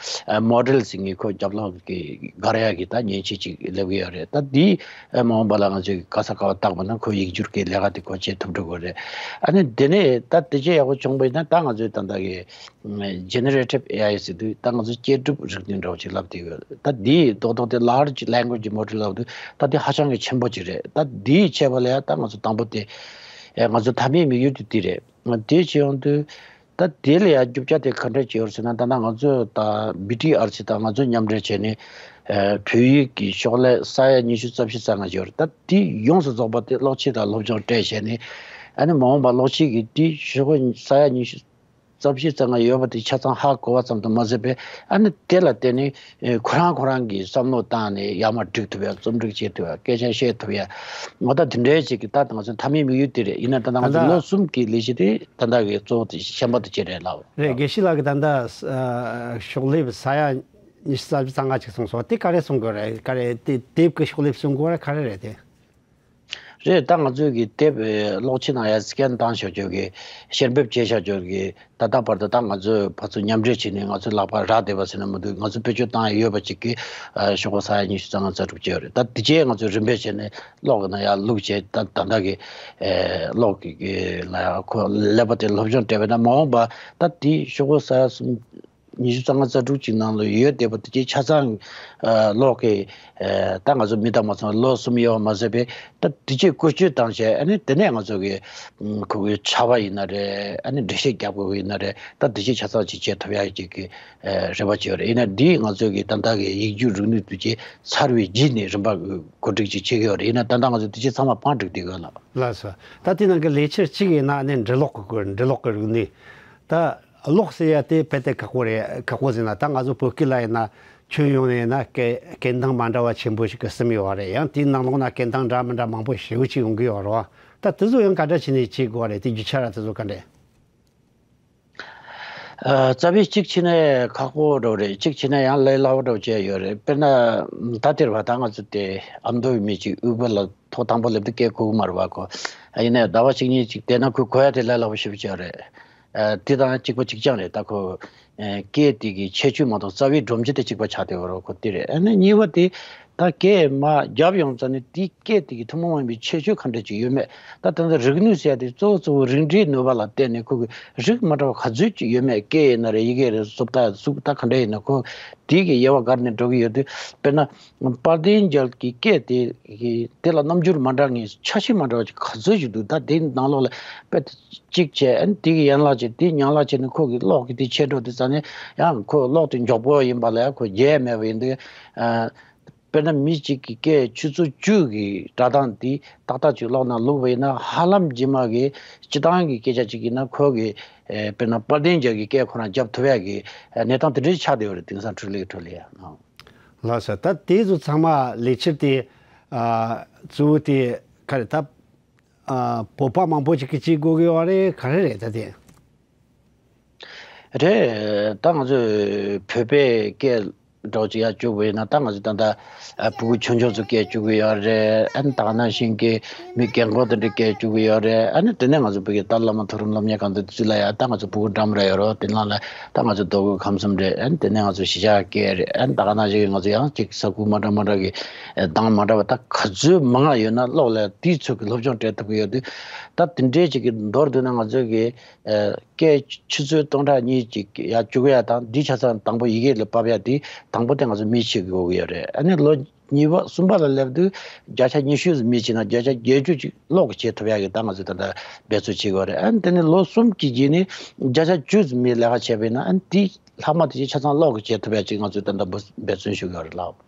ཨེ་མོ་ཌེལ་ཟེར་མཁན་ཁོ་རྒྱབ་ལོགས་ཀྱི་སྒར་ཡ་གི་ད་མཉེན་ཆས་ཅིག་སླེབས་ཀྱི་ཡོད་རེད། ད་འདི་ཨེ་མ་འོངས་པ་ལ་ང་ཚོས་ག་ས་ག་བ་བཏགས་པ་ན་ཁོ་ཡིག་སྒྱུར་གྱི་ལས་ཀ་དེ་ཁོ་བྱེད་ཐུབ་འགྲོ་གི་རེད། ཨ་ནི་དེ་ནས་ད་དེ་བྱས་ཡག་པོ་བྱུང་པ་ཡིན་ན་ད་ང་ཚོས་ད་ལྟ་གི་Generative ཨེ་ཨའི་ཟེར་དུས་ད་ང་ཚོ་སྐྱེས་སྒྲུབ་རིག་ནུས་འདྲ་བོ་ཅིག་ལབ་བསྡད་ཡོད། ད་འདིའི་རྡོག་རྡོག་དེ་Large Language Model ལབ་དུས་ད་དེ་ཧ་ཅང་གི་ཆེན་པོ་ཅིག་རེད། ད་འདིའི་ཆེ་བ་ལ་ཡང་ད་ང་ཚོ་དང་པོ་དེ་ཨེ་ང་ཚོ་མཐའ་མའི་དམིགས་ཡུལ་དེ་འདི་རེད། དེ་བྱེད་ཡོང་དུས་ད་དེ་ལ་ཡང་རྒྱུ་ཆ་དེ་ག་འདྲ་ཅིག་ཡོད་ཟེར་ན། ད་ལྟ་ང་ཚོ་ད་བི་ཊི་ཨར་སི་དང་ང་ཚོ་མཉམ་འབྲེལ་བྱས་ནས་ཨེ་བོད་ཡིག་གི་ཤོག་ལྷེ་ས་ཡ་ཉི་ཤུ་རྩ་བཞི་རྩ་ལྔ་ཅིག་ཡོད་རེད། ད་དེ་ཡོངས་སུ་རྫོགས་པ་དེ་གློག་ཆས་དང་སློབ་སྦྱོང་སྤྲད་བྱས་ནས་ཨ་ནི་མ་འོངས་པ་གློག་ཆས་ཀྱི་དེ་ཤོག་ལྷེ་ས་ཡ་ཉི་ཤུ་རྩ་བཞི་རྩ་ལྔ་ཡོད་པ་དེ་ཆ་ཚང་ཧ་གོ་བ་ཙམ་དུ་མ་ཟད་པའི་ཨ་ནི་དེ་ལ་བརྟེན་ནས་ཨེ་ཁོ་རང་ཁོ་རང་གི་བསམ་བློ་བཏང་ནས་ཡར་མར་སྒྲིག་ཐུབ་ཡ། རྩོམ་སྒྲིག་བྱེད་ཐུབ་ཡ། སྐད་ཆ་བཤད་ཐུབ་ཡ། ངོ་ད་དེ་འདྲའི་ཅིག་གི་ད་ང་ཚོ་མཐའ་མའི་དམིགས་ཡུལ་དེ་རེད། ཡིན་ན་ད་ལྟ་ང་ཚོ་ད་ལྟ་ལོ་གསུམ་གྱི་ལས་གཞི་དེ་ད་ལྟ་གི་གཙོ་བོ་དེ་གཞན་པ་དེ་ཅི་རེད་ལབ། རེད། དགེ་བཤེས་ལགས་ཀྱིས་ད་ལྟ་ཨ་ཤོག་ལྷེ་ས་ཡ་ཉི་ཤུ་རྩ་བཞི་རྩ་ལྔ་ཅིག་གསུངས་སོང་། དེ་ག་རེ་གསུང་དགོས་རེད། ག་རེ་དེ་དེབ་ཀྱི་ཤོག་ལྷེ་གསུང་དགོས་རེད། ག་རེ་རེད་དེ། རེད། ད་ང་ཚོས་ཀྱི་དེབ་ཨེ་གློག་ཆས་ནང་ཡར་སི་ཀེན་བཏང་བཞག་རྒྱུ་གི་བཤེར་འབེབས་བྱས་བཞག་རྒྱུ་གི་ད་ལྟ་བར་དུ་ད་ང་ཚོས་ཕར་ཚུར་མཉམ་འབྲེལ་བྱས་ནས་ང་ཚོའི་ལག་པར་རག་བསྡད་པ་ཟེར་ན་མི་འདུག་ང་ཚོས་བེད་སྤྱོད་བཏང་ཡ་ཡོད་པ་ཅིག་གི་ཨ་ཤོག་ལྷེ་ས་ཡ་ཉི་ཤུ་རྩ་ལྔ་རྩ་དྲུག་ཅིག་ཡོད་རེད། ད་དེ་རྗེས་ང་ཚོས་རིམ་པས་བྱས་ནས་གློག་གི་ནང་ཡར་བླུགས་བྱས། ད་ད་ལྟ་གི་ཨེ་གློག་གི་གི་ལ་ཡ་ཁོ་ཀླད་པ་དེ་སློབ་སྦྱོང་སྤྲད་པ་ཡིན་ན་མ་འོངས་པ་ད་དེ་ཤོག་ལྷེ་ས་ཡ་གསུམ་ཉི་ཤུ་རྩ་ལྔ་རྩ་དྲུག་ཅིག་ནང་ལ་ཡོད་བསྡད་པ་དེ་ཅིག་ཆ་ཚང་ཨ་གློག་གི་ཨ་ད་ང་ཚོ་མི་དང་མ་ཚང་ལོ་གསུམ་ཡོད་པ་མ་ཟད་པའི་ད་དེ་ཅིག་བཀོལ་སྤྱོད་བཏང་བྱས། ཨ་ནི་དེ་ནས་ང་ཚོ་གི་ཨ་ཁོ་གི་ཕྱག་དཔེ་ཡིན་ན་རེད། ཨ་ནི་འགྲེལ་བཤད་རྒྱབ་དགོས་ཡིན་ན་རེད། ད་དེ་ཅིག་ཆ་ཚང་ཅིག་བྱེད་ཐུབ་ཡ་ཅིག་གི་ཨ་རེ་བ་བྱས་ཡོད་རེད། ཡིན་ན་འདིས་ང་ཚོ་གི་ད་ལྟ་གི་ཡིག་སྒྱུར་རིག་ནུས་དེ་ཅིག་ཚར་བའི་རྗེས་ནས་རིམ་པ་གོ་སྒྲིག་ཅིག་བྱེད་ཀྱི་ཡོད་རེད། ཡིན་ན་ད་ལྟ་ང་ཚོ་དེ་ཅིག་ཚང་མ་བང་སྒྲིག་བསྡད་ཡོད་ལགས། ལགས་སོ། ད་དེ་ནང་གི་ལས་འཆར་གཅིག་ཡིན་ན་ཨ་ནི་འབྲི་ཀློག་གི་སྐོར། འབྲི་ཀློག་གི་རིག་ནུས། ད་ཀློག་ཟེར་ཡ་དེ་དཔེ་དེ་ཁག་པོ་རེད། ཁག་པོ་ཟེར་ན་ད་ང་ཚོ་བོད་སྐད་ལ་ཡིན་ན་ཁྱོན་ཡོངས་ནས་ཡིན་ན་སྐད་སྐད་གདངས་མ་འདྲ་བ་ཆེན་པོ་ཞིག་གི་གསུམ་ཡོད་རེད། ཡང་དེའི་ནང་ལོགས་ན་སྐད་གདངས་འདྲ་མི་འདྲ་མང་པོ་ཞེ་པོ་ཅིག་ཡོང་གི་ཡོད་རེད་བ། ད་དེ་ཚོ་ཡང་ག་འདྲ་བྱས་ནས་བྱེད་དགོས་རེད། དེ་རྒྱུ་ཆ་ར་དེ་ཚོ་ག་འདྲས། ཨ་རྩ་བའི་གཅིག་བྱས་ན་ཁག་པོ་འདྲ་བོ་རེད། གཅིག་བྱས་ན་ཡང་ལས་སླ་བོ་འདྲ་བོ་བྱས་ཡོད་རེད། དཔེར་ན་ད་དེར་བ་ད་ང་ཚོ་དེ་ཨ་མདོའི་མི་གཅིག་དབུས་པ་ལ་ཐོག་དང་པོ་སླེབས་དུས་སྐད་གོ་གི་མ་རེད་བ་ཁོ། ཨ་ཡིན་ནའི་ཟླ་བ་གཅིག་གཉིས་ཅིག་བསྡད་ན་ཁོས་གོ་ཡ་དེ་ལས་སླ་བོ་ཞེ་པོ་ཅིག་རེད། ཨ་དེ་དང་གཅིག་པ་གཅིག་རྐྱང་རེད། ད་ཁོ་ཨ་སྐད་དེ་གི་ཁྱད་ཆོས་མ་གཏོགས་རྩ་བའི་སྒྲོམ་གཞི་དེ་གཅིག་པ་ཆགས་བསྡད་ཡོད་རེད་ཁོ། དེ་རེད། ཨ་ནི་གཉིས་པ་དེ་ད་སྐད་མར་བརྒྱབ་ཡོང་ཙང་ནས་དེའི་སྐད་དེ་གི་ཐུན་མོང་མ་ཡིན་པའི་ཁྱད་ཆོས་ག་འདྲ་ཅིག་ཡོད་མེད། ད་ད་ལྟ་རིག་ནུས་ཟེར་ཡ་དེ་གཙོ་བོ་གཙོ་བོ་རིགས་འགྲེའི་ནུས་པ་ལ་བརྟེན་ནས་ཁོ་གི་རིགས་མ་འདྲ་བ་ག་ཚོད་ཅིག་ཡོད་མེད། སྐད་ཡིན་ན་རེད། ཡི་གེ་རེད། བཟོ་ལྟ་གཟུགས་ད་ག་འདྲ་ཡིན་ན་ཁོ་དེ་གི་དབྱེ་བ་བགར་ནས་འགྲོ་གི་ཡོད་དུས། དཔེར་ན་དཔལ་ལྡན་རྒྱལ་གྱི་སྐད་དེ་གི་དེ་ལ་རྣམ་འགྱུར་མ་འདྲ་ངེས་ཆ་ཤས་མ་འདྲ་བ་ཅིག་ག་ཚོད་ཅིག་འདུག་ད་དེ་ནང་ལོགས་ལ་དཔེ་དེ་གཅིག་བྱས། ཨ་ནི་དེ་གི་ཡན་ལག་བྱས། དེ་ཡན་ལག་བྱས་ནས་ཁོ་གི་གློག་གི་དེ་ཆད་འགྲོ་དུས་ཙང་ནས་ཡང་ཁོ་གློག་དེ་མགྱོགས་པོ་ཡིན་པ་ལ་ཡང་ཁོ་རྒྱས་མེད་པ་ཡིན་དུས། ཨ་དཔེར་ན་མི་གཅིག་གི་སྐད་ཆུ་ཚོད་བཅུ་གི་སྒྲ་གདངས་དེ་ཏག་ཏག་ཅིག་གློག་ནང་བླུགས་པ་ཡིན་ན་ཧ་ལམ་རྗེས་མ་གི་སྤྱིར་བཏང་གི་སྐད་ཆ་ཅིག་ཡིན་ན་ཁོ་གི་ཨེ་དཔེར་ན་དཔལ་ལྡན་རྒྱལ་གྱི་སྐད་ཁོ་རང་རྒྱབ་ཐུབ་ཡ་གི་ཨེ་གནས་སྟངས་དེ་འདྲ་ཆགས་བསྡད་ཡོད་རེད། དེང་སང་འཕྲུལ་ལས་འཕྲུལ་ལས་ཡ། ལགས་སོ། ད་དེ་ཚོ་ཚང་མ་ལས་འཆར་དེ་ཨ་གཙོ་བོ་དེ་ག་རེ་ད། ཨ་བོད་པ་མང་པོ་ཅིག་གིས་བྱེད་དགོས་ཀྱི་ཡོད་རེད། ག་རེ་རེད་ད་དེ། རེད། ད་ང་ཚོས་བོད་པའི་སྐད་འདྲ་བོ་ཅིག་ཡར་བཅུག་པ་ཡིན་ན། ད་ང་ཚོས་ད་ལྟ་ཨ་ཕྲུ་གུ་ཆུང་ཆུང་ཚོ་སྐད་བཅུག་གི་ཡོད་རེད། ཨ་ནི་ད་ག་ནང་བཞིན་གྱི་མི་རྒན་གོག་དེ་འདྲ་སྐད་བཅུག་གི་ཡོད་རེད། ཨ་ནི་དེ་ནས་ང་ཚོ་བོད་ཀྱི་ཏཱ་ལའི་བླ་མ་མཐོ་རིམ་སློབ་གཉེར་ཁང་དེ་ཚོ་ལ་ཡང་ད་ང་ཚོ་ཕྲུ་གུ་འགྲམ་ར་ཡོད་རེད། དེ་ནང་ལ་ད་ང་ཚོ་རྡོ་བརྐོས་ཁམས་གསུམ་རེད། ཨ་ནི་དེ་ནས་ང་ཚོ་གཞིས་ཆགས་སྐད་རེད། ཨ་ནི་ད་ག་ནང་བཞིན་གྱི་ང་ཚོ་ཡང་ཅིག་ས་ཁུལ་མ་འདྲ་མ་འདྲ་གི་ཨ་གདངས་མ་འདྲ་བ་ད་ག་ཚོད་མང་ང་ཡོད་ན་ཀློག་ལ་དེའི་ཚོད་ཀྱི་སློབ་སྦྱོང་སྤྲད་ཐུབ་ཀྱི་ཡོད་དུས། ད་དེ་འདྲའི་ཅིག་གི་མདོར་བསྡུས་ན་ང་ཚོ་གི་ཨ་སྐད་ཆུ་ཚོད་སྟོང་ཕྲག་གཉིས་ཅིག་ཡར་བཅུག་ཡ་དང་། འདི་ཆ་ཚང་དང་པོ་ཡི་གེ་ལ་ཕབ་ཡ་དེ་དང་པོ་དེ་ང་ཚོ་མི་གཅིག་དགོས་ཀྱི་ཡོད་རེད། ཨ་ནི་ལོ་གཉིས་པ་གསུམ་པ་ལ་སླེབས་དུས་བརྒྱ་ཆ་ཉི་ཤུ་ཙམ་མི་བྱེད་ན་བརྒྱ་ཆ་བརྒྱད་ཅུ་ཅིག་ཀློག་གི་བྱེད་ཐུབ་ཡ་གི་ད་ང་ཚོས་ད་ལྟ་འབད་བརྩོན་བྱེད་ཀྱི་ཡོད་རེད། ཨ་ནི་དེ་ནས་ལོ་གསུམ་གྱི་རྗེས་ནས་བརྒྱ་ཆ་བཅུ་ཙམ་མི་ལས་ཀ་བྱས་པ་ཡིན་ན། ཨ་ནི་དེ་ལྷག་མ་དེ་ཅིག་ཆ་ཚང་ཀློག་གི་བྱེད་ཐུབ་ཡ་ཅིག་ང་ཚོས་ད་ལྟ་འབད་བརྩོན་ཞུ་གི་ཡོད་རེད་ལགས།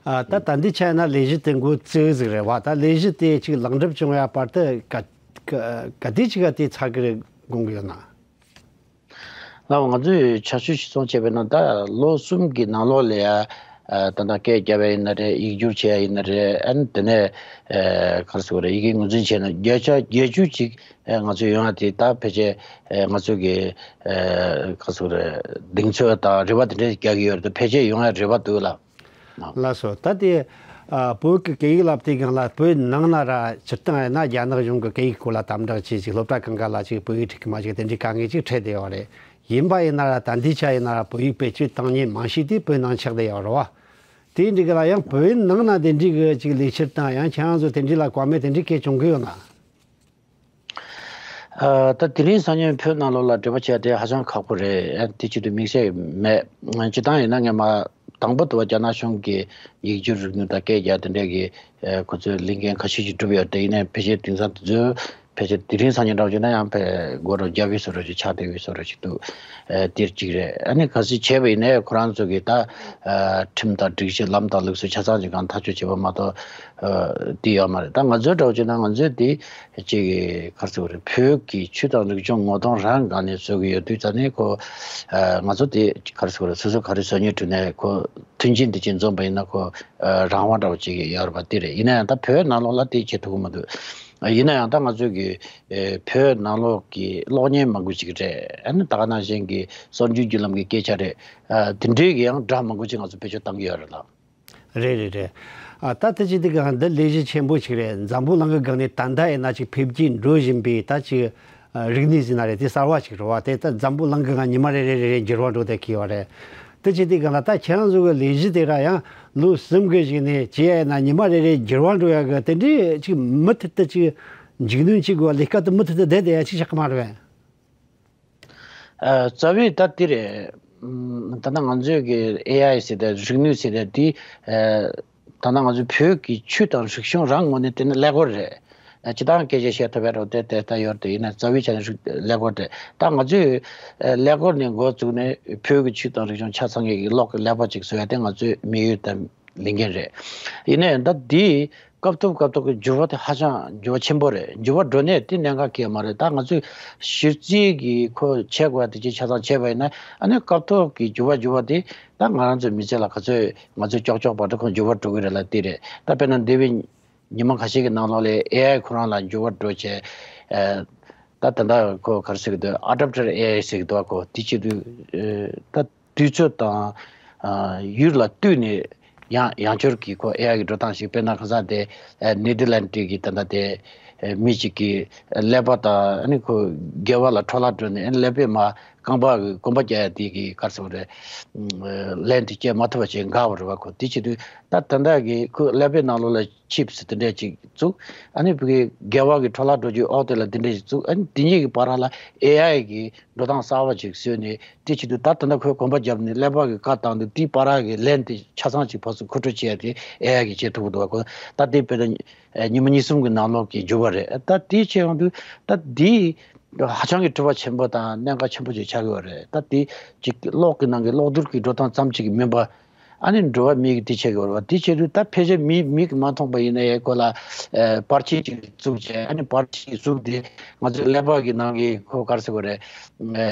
ཨ་ད་ད་འདི་ཆ་ཡིན་ན་ལས་གཞི་དེ་འགོ་བཙུགས་ཟིག་རེད་བ། ད་ལས་གཞི་དེ་ཅིག་ལེགས་འགྲུབ་བྱུང་ཡ་བར་དུ་ག་ག་ག་དུས་ཅིག་ག་དེ་ཚར་གི་རེད་དགོངས་ཀྱི་ཡོད་ན། ལགས། ང་ཚོས་ཆ་ཤས་ཤིག་སོང་བྱས་པས་ན། ད་ལོ་གསུམ་གྱི་ནང་ལོགས་ལ་ཡ་ཨ་ད་ལྟ་སྐད་རྒྱབ་པ་ཡིན་ན་རེད། ཡིག་སྒྱུར་བྱས་ཡ་ཡིན་ན་རེད། ཨ་ནི་དེ་ནས་ཨ་ག་རེ་ཟེར་དགོས་རེད། ཡི་གེ་ངོས་འཛིན་བྱས་ན་བརྒྱ་ཆ་བརྒྱད་ཅུ་ཅིག་ཨ་ང་ཚོས་ཡོང་ཡ་དེ་ད་ཕལ་ཆེར་ཨ་ང་ཚོ་གི་ཨ་ག་རེ་ཟེར་དགོས་རེད། གདེང་ཚོད་དང་རེ་བ་དེ་འདྲ་རྒྱག་གི་ཡོད་རེད། ད་ཕལ་ཆེར་ཡོང་ཡ་རེ་བ་འདུག་ལགས། ལགས་སོ། ད་དེ་ཨ་བོད་ཀྱི་སྐད་ཡིག་བསླབ་དུས་སྒང་ལ་བོད་ནང་ན་ར་སྤྱིར་བཏང་ཡིན་ན་རྒྱ་ནག་གཞུང་གི་སྐད་ཡིག་སྐོར་ལ་དམ་དྲག་བྱས་ཅིག་སློབ་གྲྭ་གང་ག་ལ་ཅིག་བོད་ཡིག་ཁྲིད་ཀྱི་མ་བཅུག་དེ་འདྲའི་དཀའ་ངལ་ཅིག་འཕྲད་བསྡད་ཡོད་རེད། ཡིན་པ་ཡིན་ན་ར་ད་འདི་ཆ་ཡིན་ན་ར་བོད་ཡིག་བེད་སྤྱོད་བཏང་མཁན་མང་ཤོས་དེ་བོད་ནང་ཆགས་བསྡད་ཡོད་རེད་བ། དེ་འདྲའི་གི་ལ་ཡང་བོད་ནང་ན་དེ་འདྲའི་གི་ཅིག་ལས་འཆར་དང་ཡང་ཁྱེད་རང་ཚོ་དེ་འདྲའི་ལ་བཀའ་མོལ་དེ་འདྲའི་སྐད་བྱུང་གི་ཡོད་ན། ཨ་ད་དེ་རིང་སང་ཉིན་བོད་ནང་ལོགས་ལ་འབྲེལ་བ་བྱས་ཏེ་ཧ་ཅང་ཁག་པོ་རེད། ཨ་དེ་ཆེད་དུ་དམིགས་བསལ་མེད། སྤྱིར་བཏང་ཡིན་ན་ངས་མ་དང་པོ་དུ་བ་རྒྱ་ནག་གཞུང་གི་ཡིག་སྒྱུར་རིག་ནུས་དང་སྐད་རྒྱག་དེ་འདྲས་ཀྱི་ཨ་ཁོ་ཚོའི་ལས་འགན་ཁ་ཤས་ཤིག་བསྒྲུབས་ཡོད་དེ། ཡིན་ནའི་ཕལ་ཆེར་དེང་སང་དེ་ཚོའི་ཕལ་ཆེར་དེ་རིང་སང་ཉིན་འདྲ་བོ་བྱས་ན་ཡང་ཕལ་སྒོར་རྒྱབ་ཡོད་བཟོ་འདྲ་ཅིག་ཆགས་བསྡད་ཡོད་བཟོ་འདྲ་ཅིག་འདུག་ཨ་དེར་གཅིག་རེད། ཨ་ནི་གལ་སྲིད་བྱས་པ་ཡིན་ནའི་ཁོ་རང་ཚོ་གི་ད་ཨ་ཁྲིམས་དང་སྒྲིག་གཞི་ལམ་དང་ལུགས་སྲོལ་ཆ་ཚང་ཅིག་གང་ཐག་གཅོད་བྱས་པ་མ་གཏོགས་ཨ་དེ་ཡོད་མ་རེད། ད་ང་ཚོའི་འདྲ་བོ་བྱས་ན་ང་ཚོས་དེ་ཅིག་ག་རེ་ཟེར་དགོས་རེད། བོད་ཀྱི་ཆོས་དང་རིག་གཞུང་ངོ་གདོང་རང་སྒང་ནས་བཟོ་གི་ཡོད་དུས་ཙང་ནས། ཁོ་ཨ་ང་ཚོ་དེ་ག་རེ་ཟེར་དགོས་རེད། སོ་སོ་ག་རེ་བཟོ་སྙིང་བྲོ་ནས་ཁོ་མཐུན་རྐྱེན་དེ་ཅིག་འཛོམས་པ་ཡིན་ན་ཁོ་ཨ་རང་དབང་འདྲ་བོ་ཅིག་ཡོད་རེད་པ། དེ་རེད། ཡིན་ན་ཡང་ད་བོད་ནང་ལོགས་ལ་དེ་བྱེད་ཐུབ་ཀྱི་མི་འདུག་ཡིན་ན་ཡང་ད་ང་ཚོས་ཀྱི་ཨ་བོད་ནང་ལོགས་ཀྱི་གློག་བརྙན་མང་པོ་ཅིག་རེད། ཨ་ནི་ད་ག་ནང་བཞིན་གྱི་གསར་འགྱུར་བརྒྱུད་ལམ་གྱི་སྐད་ཆ་རེད། ཨ་དེ་འདྲའི་གི་ཡང་སྒྲ་མང་པོ་ཅིག་ང་ཚོ་བེད་སྤྱོད་བཏང་གི་ཡོད་རེད་ལགས། རེད་རེད་རེད། ཨ་ད་ལྟ་ཅིག་དེ་ག་འདི་ལས་གཞི་ཆེན་པོ་ཞིག་རེད། འཛམ་བུ་གླིང་གི་སྒང་ནས་ད་ལྟ་ཡིན་ན་ཅིག་འཕེལ་རྒྱས་འགྲོ་བཞིན་པའི་ད་ཅིག་ཨ་རིག་གནས་ཟེར་ན་རེད། དེ་གསར་བ་ཞིག་རེད་བ། དེ་ད་འཛམ་བུ་གླིང་གི་སྒང་ཉི་མ་རེ་རེ་རེ་རེ་འགྱུར་བ་འགྲོ་བསྡད་ཀྱི་ཡོད་རེད། དེ་ཅིག་དེ་ག་ལ་ད་ཁྱེད་རང་ཚོ་གི་ལས་གཞི་དེ་ར་ཡང་ལོ་གསུམ་གི་ཞིག་ནས་བྱས་ཡ་ཡིན་ན་ཉི་མ་རེ་རེ་འགྱུར་བ་འགྲོ་ཡ་གི་དེ་འདྲའི་ཅིག་མུ་མཐུད་དུ་ཅིག་མཇུག་སྣོན་བྱེད་དགོས་པ། ལས་ཀ་དེ་མུ་མཐུད་དུ་བསྡད་བསྡད་ཡ་ཅིག་ཆགས་ཀྱི་མ་རེད་པས། ཨ་རྩ་བའི་ད་འདི་རེད། ཨམ་ད་ལྟ་ང་ཚོས་ཀྱི་ཨེ་ཨའི་ཟེར་ཏེ་རིག་ནུས་ཟེར་ཏེ་འདི་ཨ་ད་ལྟ་ང་ཚོའི་བོད་ཀྱི་ཆོས་དང་རིག་གཞུང་རང་ངོས་ནས་བལྟས་ན་ཀླད་ཀོར་རེད། ཨ་སྤྱིར་བཏང་སྐད་ཆ་བཤད་ཐུབ་པའི་རོགས་དེ་དེ་ལྟ་ཡོད་རེད། ཡིན་ན་རྩ་བའི་ཆ་ནས་རིག་ཀླད་ཀོར་རེད། ད་ང་ཚོས་ཨ་ཀླད་ཀོར་ནས་འགོ་བཙུགས་ནས་བོད་ཀྱི་ཆོས་དང་རིག་གཞུང་ཆ་ཚང་གི་གློག་གི་ཀླད་པ་ཅིག་བཟོ་ཡ་དེ་ང་ཚོའི་དམིགས་ཡུལ་དང་ལས་འགན་རེད། ཡིན་ནའི་ད་འདི་སྐབས་ཐོབ་སྐབས་ཐོབ་ཀྱི་འགྱུར་བ་དེ་ཧ་ཅང་འགྱུར་བ་ཆེན་པོ་རེད། འགྱུར་བ་འགྲོ་ནས་དེ་གནད་འགག་གལ་མ་རེད། ད་ང་ཚོས་གཞི་རྩའི་གི་ཁོ་བྱེད་དགོས་པ་དེ་ཅིག་ཆ་ཚང་བྱས་པ་ཡིན་ན། ཨ་ནི་སྐབས་ཐོབ་ཀྱི་འགྱུར་བ་འགྱུར་བ་དེ་ད་ང་རང་ཚོའི་མི་ཚེ་ལ་ག་ཚོད་ང་ཚོས་ཀྱོག་ཀྱོག་བར་དུ་ཁོ་འགྱུར་བ་འགྲོ་གི་རེད་ལ། དེ་རེད། ད་དཔེར་ན་འདས་པའི་ཉི་མ་ཁ་ཤས་ཀྱི་ནང་ལོགས་ལ་ཨེ་ཨའི་ཁོ་རང་ལ་འགྱུར་བ་འགྲོ་བྱས། ཨ་ད་ད་ལྟ་ཁོ་ག་རེ་ཟེར་གི་འདུག་ཨ་ཌབ་ཊར་ཨེ་ཨའི་ཟེར་གི་འདུག་ཁོ་དེ་བྱེད་དུས་ཨ་ད། དུས་ཚོད་དང་ཨ་ཡུལ་ལ་བསྟུན་ནས་ཡང་ཡང་བསྐྱར་གྱི་ཁོ་ཨེ་ཨའི་གི་འགྲོ་སྟངས་ཤིག་དཔེར་ན་ཁ་སང་དེ་ཨ་ནེ་དར་ལན་ཌི་གི་ད་ལྟ་དེ་ཨ་མི་གཅིག་གི་ཀླད་པ་དང་ཨ་ནི་ཁོ་སྒལ་པ་ལ་འཕྲོ་བརླག་འགྲོ་ནས། ཨ་ནི་ཀླད་པས་མར་རྐང་པ་གི་གོམ་པ་རྒྱག་ཡ་དེ་གི་ག་རེ་ཟེར་དགོས་རེད། ཨ་ལན་དེ་སྐྱེལ་མ་ཐུབ་པ་བྱས་འགག་པ་རེད་བ། ཁོ་དེ་བྱེད་དུས་ད་ད་ལྟ་གི་ཁོ་ཀླད་པའི་ནང་ལོགས་ལ་ཆིབས་དེ་འདྲས་ཅིག་བཙུགས། ཨ་ནི་བུ་གའི་སྒལ་པ་གི་འཕྲོ་བརླག་འགྲོ་རྒྱུའི་འོག་དེ་ལ་དེ་འདྲས་ཅིག་བཙུགས། ཨ་ནི་དེ་གཉིས་ཀྱི་བར་ལ་ཨེ་ཨའི་གི་འགྲོ་སྟངས་གསར་བ་ཅིག་བཟོས་ནས། དེ་བྱེད་དུས་ད་ད་ལྟ་ཁོས་གོམ་པ་བརྒྱབ་ནས་ཀླད་པ་གི་བཀའ་བཏང་དུས་དེའི་བར་གི་ལན་དེ་ཆ་ཚང་ཅིག་ཕར་ཚུར་མཁོ་སྤྲོད་བྱས་ཏེ་ཨེ་ཨའི་གིས་བྱེད་ཐུབ་ཀྱི་འདུག་བ། ཁོ་ད་དེ་དཔེར་ན་ཉི་མ་གཉིས་གསུམ་གྱི་ནང་ལོགས་ཀྱི་འགྱུར་བ་རེད། ད་དེ་བྱས་ཡོང་དུས་ད་དེ་ཧ་ཅང་གི་དཀྲུག་པ་ཆེན་པོ་དང་གནད་འགག་ཆེན་པོ་ཅིག་ཆགས་ཀྱི་ཡོད་རེད། ད་དེ་ཅིག་གློག་གི་ནང་གི་གློག་རྡུལ་གྱི་འགྲོ་སྟངས་ཙམ་ཅིག་གི་མིན་པ། ཨ་ནི་འགྲོ་བ་མི་གི་དེ་བྱེད་དགོས་རེད་བ། དེ་བྱེད་དུས་ད་ཕལ་ཆེར་མི་མིག་གིས་མ་མཐོང་པ་ཡིན་ན་ཡང་ཁོ་ལ་ཨ་པར་ཆས་ཅིག་བཙུགས་བྱས། ཨ་ནི་པར་ཆས་བཙུགས་དེ་ང་ཚོའི་ཀླད་པ་གི་ནང་གི་ཁོ་ག་རེ་ཟེར་དགོས་རེད། ཨ་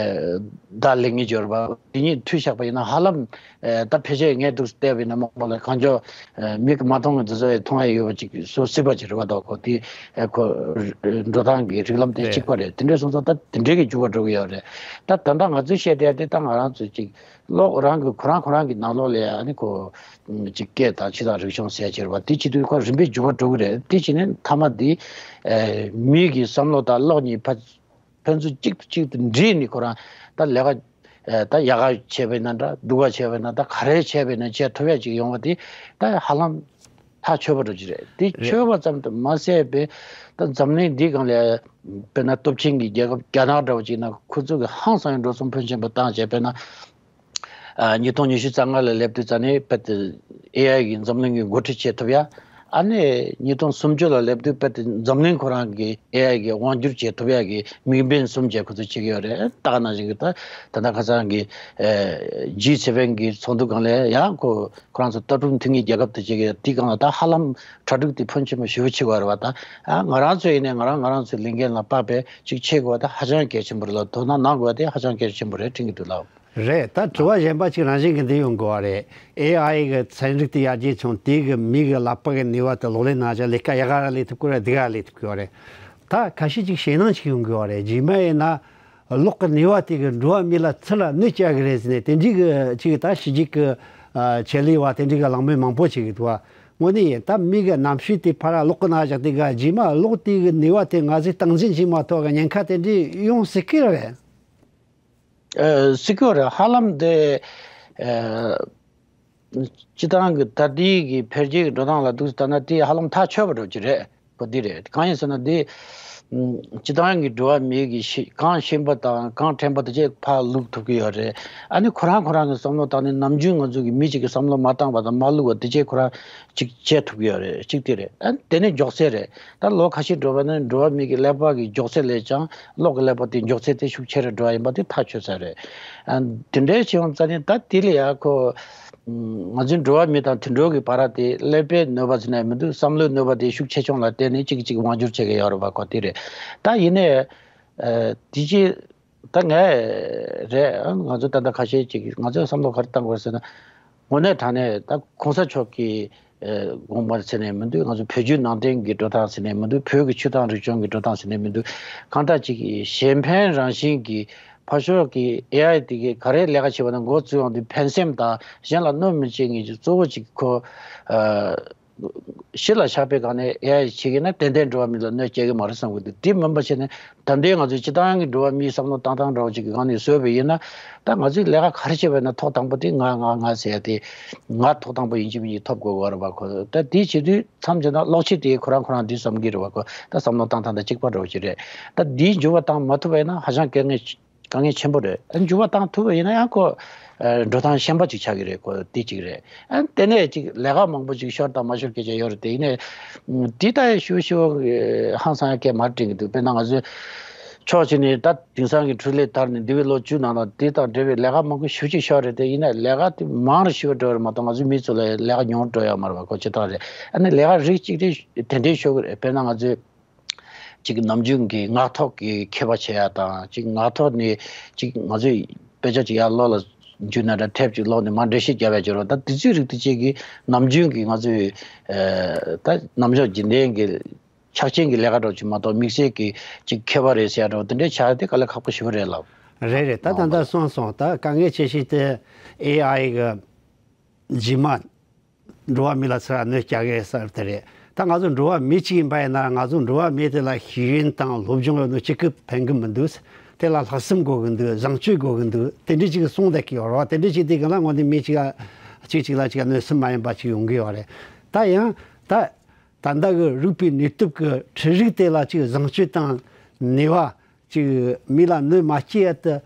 བརྡ་ལེན་གྱི་འབྱོར་བ་དེ་གཉིས་མཐུད་བཞག་པ་ཡིན་ན་ཧ་ལམ་ཨ་ད་ཕལ་ཆེར་ངས་འདུག་བལྟས་པ་ཡིན་ན་མང་པོ་ལ་གང་མགྱོགས་ཨ་མིག་གིས་མ་མཐོང་བའི་འདི་ཚོ་ཡང་མཐོང་ཡ་ཡོད་པ་ཅིག་བཟོ་སྲིད་པ་ཅིག་རེད་བ། ད་ཁོ་དེ་ཨ་ཁོ་འགྲོ་སྟངས་ཀྱི་རིགས་ལམ་དེ་རེད། གཅིག་པ་རེད། དེ་འདྲ་སོང་ཙང་ད་དེ་འདྲའི་གི་འགྱུར་བ་འགྲོ་གི་ཡོད་རེད། ད་ད་ལྟ་ང་ཚོས་བཤད་བསྡད་ཡ་དེ་ད་ང་རང་ཚོས་ཅིག་གློག་རང་གི་ཁོ་རང་ཁོ་རང་གི་ནང་ལོགས་ལ་ཨ་ནི་ཁོ་ཅིག་སྐད་དང་ཕྱི་དང་རིག་གཞུང་ཟེར་ཡ་ཅིག་རེད་བ། དེ་བྱེད་དུས་ཁོ་རིམ་པས་འགྱུར་བ་འགྲོ་གི་རེད། དེ་བྱས་ནས་མཐའ་མ་དེ་ཨ་མི་གི་བསམ་བློ་དང་གློག་གཉིས་ཕ་ཕན་ཚུན་གཅིག་ཏུ་གཅིག་ཏུ་འདྲེས་ནས་ཁོ་རང་ད་ལས་ཀ་ཨ་ད་ཡག་ག་བྱས་པ་ཡིན་ན་འདྲ། སྡུག་ག་བྱས་པ་ཡིན་ན་འདྲ། ག་རེ་བྱས་པ་ཡིན་ན་བྱེད་ཐུབ་ཡ་ཅིག་ཡོང་བ་དེ་ད་ཧ་ལམ་ཐག་ཆོད་པ་འདྲ་ཅིག་རེད། དེ་རེད། ཆོད་པ་ཙམ་དུ་མ་ཟད་པའི་ད་འཛམ་གླིང་འདིའི་སྒང་ལ་དཔེར་ན་སྟོབས་ཆེན་གྱི་རྒྱལ་ཁབ་རྒྱ་ནག་འདྲ་བོ་ཅིག་ན་ཁོ་ཚོ་གི་ཧང་སང་ཡང་འགྲོ་སོང་ཕོན་ཆེན་པོ་བཏང་བྱས། དཔེར་ན་ཨ་ཉིས་སྟོང་ཉི་ཤུ་རྩ་ལྔ་ལ་སླེབས་དུས་ཙ་ནས་དཔེ་དེ་ཨེ་ཨའི་གིས་འཛམ་གླིང་གི་འགོ་ཁྲིད་བྱེད་ཐུབ་ཡ། ཨ་ནི་ཉིས་སྟོང་སུམ་ཅུ་ལ་སླེབས་དུས་དཔེ་དེ་འཛམ་གླིང་ཁོ་རང་གི་ཨེ་ཨའི་གི་དབང་སྒྱུར་བྱེད་ཐུབ་ཡ་གི་དམིགས་འབེན་གསུམ་བྱས་ཁོ་ཚོས་བྱེད་ཀྱི་ཡོད་རེད། ད་ག་ནང་བཞིན་གྱི་ད་ད་ལྟ་ཁ་སང་གི་ཨེ་ཇི་སེ་ཝེན་གི་ཚོགས་འདུ་སྒང་ལ་ཡང་ཁོ་ཁོ་རང་ཚོ་ལྟ་གྲུབ་མཐུན་གྱི་རྒྱལ་ཁབ་དེ་བྱེད་ཀྱི་ཡོད། དེའི་སྒང་ལ་ད་ཧ་ལམ་གྲ་སྒྲིག་དེ་ཕོན་ཆེན་པོ་ཞེ་པོ་བྱེད་དགོས་རེད་བ། ད་ཨ་ང་རང་ཚོ་ཡིན་ནའི་ང་རང་ང་རང་ཚོའི་ལས་འགན་ལ་དཔག་པའི་ཅིག་བྱེད་དགོས་པ་ད་ཧ་ཅང་གལ་ཆེན་པོ་རེད་ལ། དོ་སྣང་གནང་དགོས་པ་དེ་ཧ་ཅང་གལ་ཆེན་པོ་རེད་དྲན་གྱི་འདུག་ལགས། རེད། ད་དྲི་བ་གཞན་པ་ཅིག་རང་བཞིན་གྱི་འདི་ཡོང་དགོས་པ་རེད། ཨེ་ཨའི་གི་ཚན་རིག་དེ་ཡར་རྒྱས་བྱུང་། དེ་གི་མི་གི་ཀླད་པ་གི་ནུས་པ་དེ་ལག་ལེན་གནང་བྱས་ལས་ཀ་ཡག་ག་ར་ལས་ཐུབ་ཀྱི་རེད། སྡུག་ག་ར་ལས་ཐུབ་ཀྱི་རེད། ད་ཁ་ཤས་ཅིག་ཞེད་སྣང་ཅིག་ཡོང་གི་ཡོད་རེད། རྗེས་མ་ཡིན་ན་གློག་གི་ནུས་པ་དེ་གིས་འགྲོ་བ་མི་ལ་ཚུར་ལ་གནོད་བསྐྱལ་གི་རེད་ཟེར་ནས་དེ་འདྲའི་གི་ཅིག་ད་ཕྱི་རྒྱལ་གི་ཨ་ཆེད་ལས་པ་དེ་འདྲའི་གི་གླེང་མོལ་མང་པོ་བྱེད་གི་འདུག་བ། དངོས་གནས་ཡིན་ད་མི་གི་རྣམ་ཤེས་དེ་ཕར་གློག་གི་ནང་བཞག་དུས་ག་རྗེས་མ་གློག་དེ་གི་ནུས་པ་དེ་ང་ཚོས་སྟངས་འཛིན་བྱེད་མ་ཐུབ་གི་ཉེན་ཁ་དེ་འདྲའི་ཡོང་སྲིད་ཀྱི་རེད། ཨ་སྲིད་ཀྱི་རེད། ཧ་ལམ་དེ་ཨ་སྤྱི་བཏང་གི་ད་ལྟའི་གི་འཕེལ་རྒྱས་ཀྱི་འགྲོ་སྟངས་ལ་འདུག་ཟེར་ན་དེ་ཧ་ལམ་ཐག་ཆོད་པ་འདྲ་ཅིག་རེད། གོ་འདི་རེད། གང་ཡིན་ཟེར་ན་དེ་ཨ་སྤྱི་བཏང་གི་འགྲོ་བ་མི་གི་ཤེས་གང་ཤེས་པ་དང་གང་དྲན་པ་དེ་བྱས་ཕར་བླུག་ཐུབ་ཀྱི་ཡོད་རེད། ཨ་ནི་ཁོ་རང་ཁོ་རང་གི་བསམ་བློ་བཏང་ནས་ནམ་རྒྱུན་ང་ཚོ་གི་མི་གཅིག་གི་བསམ་བློ་མ་བཏང་བ་དང་མ་བླུག་པ་དེ་བྱས་ཁོ་རང་ཅིག་བྱེད་ཐུབ་ཀྱི་ཡོད་རེད། གཅིག་དེ་རེད། ཨ་དེ་ནས་མགྱོགས་ཚད་རེད། ད་ལོ་ཁ་ཤས་འགྲོ་བ་ནི་འགྲོ་བ་མི་གི་ཀླད་པ་གི་མགྱོགས་ཚད་ལས་ཀྱང་གློག་གི་ཀླད་པ་དེ་མགྱོགས་ཚད་དེ་ཤུགས་ཆེ་རུ་འགྲོ་བ་ཡིན་པ་དེ་ཐག་ཆོད་ས་རེད། ཨ་དེ་འདྲའི་བྱས་ཡོང་ཙ་ནི་ད་དེ་ལ་ཡ་ཁོ་ང་ཚོའི་འགྲོ་བ་མི་དང་དུད་འགྲོ་གི་བར་དེ་ཀླད་པའི་གནོད་པ་ཟེར་ན་མི་འདུག་བསམ་བློའི་གནོད་པ་དེ་ཤུགས་ཆེ་ཆུང་ལ་བརྟེན་ནས་གཅིག་གིས་གཅིག་དབང་སྒྱུར་བྱེད་ཀྱི་ཡོད་རེད་པ། ཁོ་དེ་རེད། ད་ཡིན་ནའི་ཨ་དེ་ཅི། ད་ངས་རེད། ང་ཚོ་ད་ལྟ་ཁ་ཤས་ཅིག་ང་ཚོས་བསམ་བློ་ག་རེ་བཏང་དགོས་ཟེར་ན། དངོས་གནས་དྲང་གནས་ད་གོང་ས་མཆོག་གི་ཨ་དགོངས་པ་ཟེར་ནས་མི་འདུག་ང་ཚོ་བོད་བརྒྱུད་ནང་བསྟན་གྱི་འགྲོ་སྟངས་ཟེར་ནས་མི་འདུག་བོད་ཀྱི་ཆོས་དང་རིག་གཞུང་གི་འགྲོ་སྟངས་ཟེར་ནས་མི་འདུག་གང་ལྟར་ཅིག་གཞན་ཕན་རང་བཞིན་གྱི་ཕར་ཕྱོགས་ཀྱི་ཨེ་ཨའི་དེ་གས་ག་རེ་ལས་ཀ་བྱེད་པ་ན་འགོ་བཙུགས་ཡོང་དུས་ཕན་སེམས་དང་གཞན་ལ་གནོད་མི་བྱེད་མཁན་གྱི་གཙོ་བོ་ཅིག་ཁོ་ཨ། གཞི་ལ་བཞག་པའི་སྒང་ནས་ཨེ་ཨའི་བྱེད་ཀྱི་ན་ཏན་ཏན་འགྲོ་བ་མི་ལ་གནོད་སྐྱེལ་གྱི་མ་རེད་བསམ་གྱི་འདུག་དེ་མིན་པ་བྱས་ནས་ད་ལྟའི་ང་ཚོའི་སྤྱི་བཏང་གི་འགྲོ་བ་མིའི་བསམ་བློ་བཏང་སྟངས་འདྲ་བོ་ཅིག་གི་སྒང་ནས་བཟོས་པ་ཡིན་ན། ད་ང་ཚོས་ལས་ཀ་ག་རེ་བྱས་པ་ཡིན་ན་ཐོག་དང་པོ་དེ་ང་ང་ང་ཟེར་ཡ་དེ་ང་ཐོག་དང་པོ་ཡིན་གཅིག་མིན་གཅིག་ཐོབ་དགོས་ཀྱི་རེད་པ། ཁོ་ད་དེ་བྱེད་དུས་མཚམས་བྱས་ན་གློག་ཆས་དེ་ཁོ་རང་ཁོ་རང་འདི་བསམ་གྱི་རེད་པ། ཁོ་ད་བསམ་བློ་བཏང་སྟངས་དང་གཅིག་པ་འདྲ་བོ་ཅིག་རེད། ད་འདིའི་འགྱུར་བ་བཏང་མ་ཐུབ་པ་ཡིན་ན་ཧ་ཅང་དཀའ་ངལ་དཀའ་ངལ་ཆེན་པོ་རེད། ཨ་འགྱུར་བ་བཏང་ཐུབ་པ་ཡིན་ན་ཡང་ཁོ་ཨ་འགྲོ་སྟངས་གཞན་པ་ཅིག་ཆགས་ཀྱི་རེད། ཁོ་དེ་གཅིག་རེད། ཨ་དེ་ནས་ཅིག་ལས་ཀ་མང་པོ་ཅིག་ཤོར་དང་མ་ཤོར་སྐད་ཆ་ཡོད་རེད། དེ་ཡིན་ནའི་ཨ་དེ་ལྟ་ཡི་ཞུ་ཞུ་ཧང་སང་ཡ་སྐད་མར་དྲན་གྱི་འདུག་དཔེར་ན་ང་ཚོས་ཕྱོགས་གཅིག་ནས་ད་དེང་སང་གི་འཕྲུལ་ལས་དར་ནས་འདས་པའི་ལོ་བཅུ་ནང་ལ་དེ་དང་འབྲེལ་བའི་ལས་ཀ་མང་པོ་ཞེ་པོ་ཅིག་ཤོར་རེད། དེ་ཡིན་ནའི་ལས་ཀ་དེ་མང་རུ་ཞེ་པོ་འགྲོ་རེད་མ་གཏོགས་ང་ཚོའི་མི་ཚོ་ལ་ལས་ཀ་ཉུང་རུ་འགྲོ་ཡ་མ་རེད་པ། ཁོ་ཇི་ལྟར་རེད། ཨ་ནི་ལས་ཀ་རིགས་གཅིག་དེ་དེ་འདྲའི་ཤོར་གི་རེད། དཔེར་ན་ང་ཚོས་ཅིག་ནམ་རྒྱུན་གྱི་ངག་ཐོག་གི་མཁས་པ་བྱེད་ཡ་དང་། ཅིག་ངག་ཐོག་ནས་ཅིག་ང་ཚོས་དཔེ་ཆ་ཅིག་ཡར་ཀློག་ལ་འཇུས་ན་འདྲ། དེབ་ཅིག་ཀློག་ནས་མར་འགྲེལ་བཤད་རྒྱབ་ཡ་བྱེད་རོགས། ད་དེ་ཚོའི་རིགས་དེ་ཅིག་གིས་ནམ་རྒྱུན་གྱི་ང་ཚོའི་ཨ་ད་ནམ་ཞག་རྒྱུན་ལྡན་གྱི་ཕྱག་ཆེན་གྱི་ལས་ཀ་འདྲ་ཅིག་མ་གཏོགས་དམིགས་བསལ་གྱི་ཅིག་མཁས་པ་རེད་ཟེར་ཡ་འདྲ་དེ་འདྲའི་ཆགས་ཡ་དེ་དཀའ་ལས་ཁག་པོ་ཞེ་པོ་རེད་ལགས། རེད་རེད། ད་ད་ལྟ་གསུངས་སོང་། ད་དཀའ་ངལ་ཆེ་ཤོས་དེ་ཨེ་ཨའི་གི་རྗེས་མ། འགྲོ་བ་མི་ལ་ཚུར་གནོད་སྐྱེལ་གི་ཟེར་དེ་རེད། ད་ང་ཚོ་འགྲོ་བ་མི་གཅིག་ཡིན་པ་ཡིན་ན་ང་ཚོ་འགྲོ་བ་མི་དེ་ལ་ཤེས་ཡོན་དང་སློབ་སྦྱོང་ཡོད་ནོ་གཅིག་གིས་ཕན་གི་མི་འདུག་དེ་ལ་ལྷག་བསམ་དགོས་གི་འདུག་བཟང་སྤྱོད་དགོས་གི་འདུག་དེ་འདྲ་ཅིག་གསུངས་བསྡད་ཀྱི་ཡོད་རེད་བ། དེ་འདྲ་ཅིག་དེ་གི་ན་དངོས་གནས་མི་གཅིག་ལ་གཅིག་གཅིག་ལ་གཅིག་གནོད་སེམས་མ་ཡིན་པ་ཅིག་ཡོང་གི་ཡོད་རེད། ད་ཡང་ད་ད་ལྟ་གི་རིག་པའི་ནུས་སྟོབས་ཀྱི་འཕྲུལ་རིག་དེ་ལ་ཅིག་བཟང་སྤྱོད་དང་ནུས་པ། ཅིག་མི་ལ་གནོད་མ་སྐྱེལ་ཡ་དེ།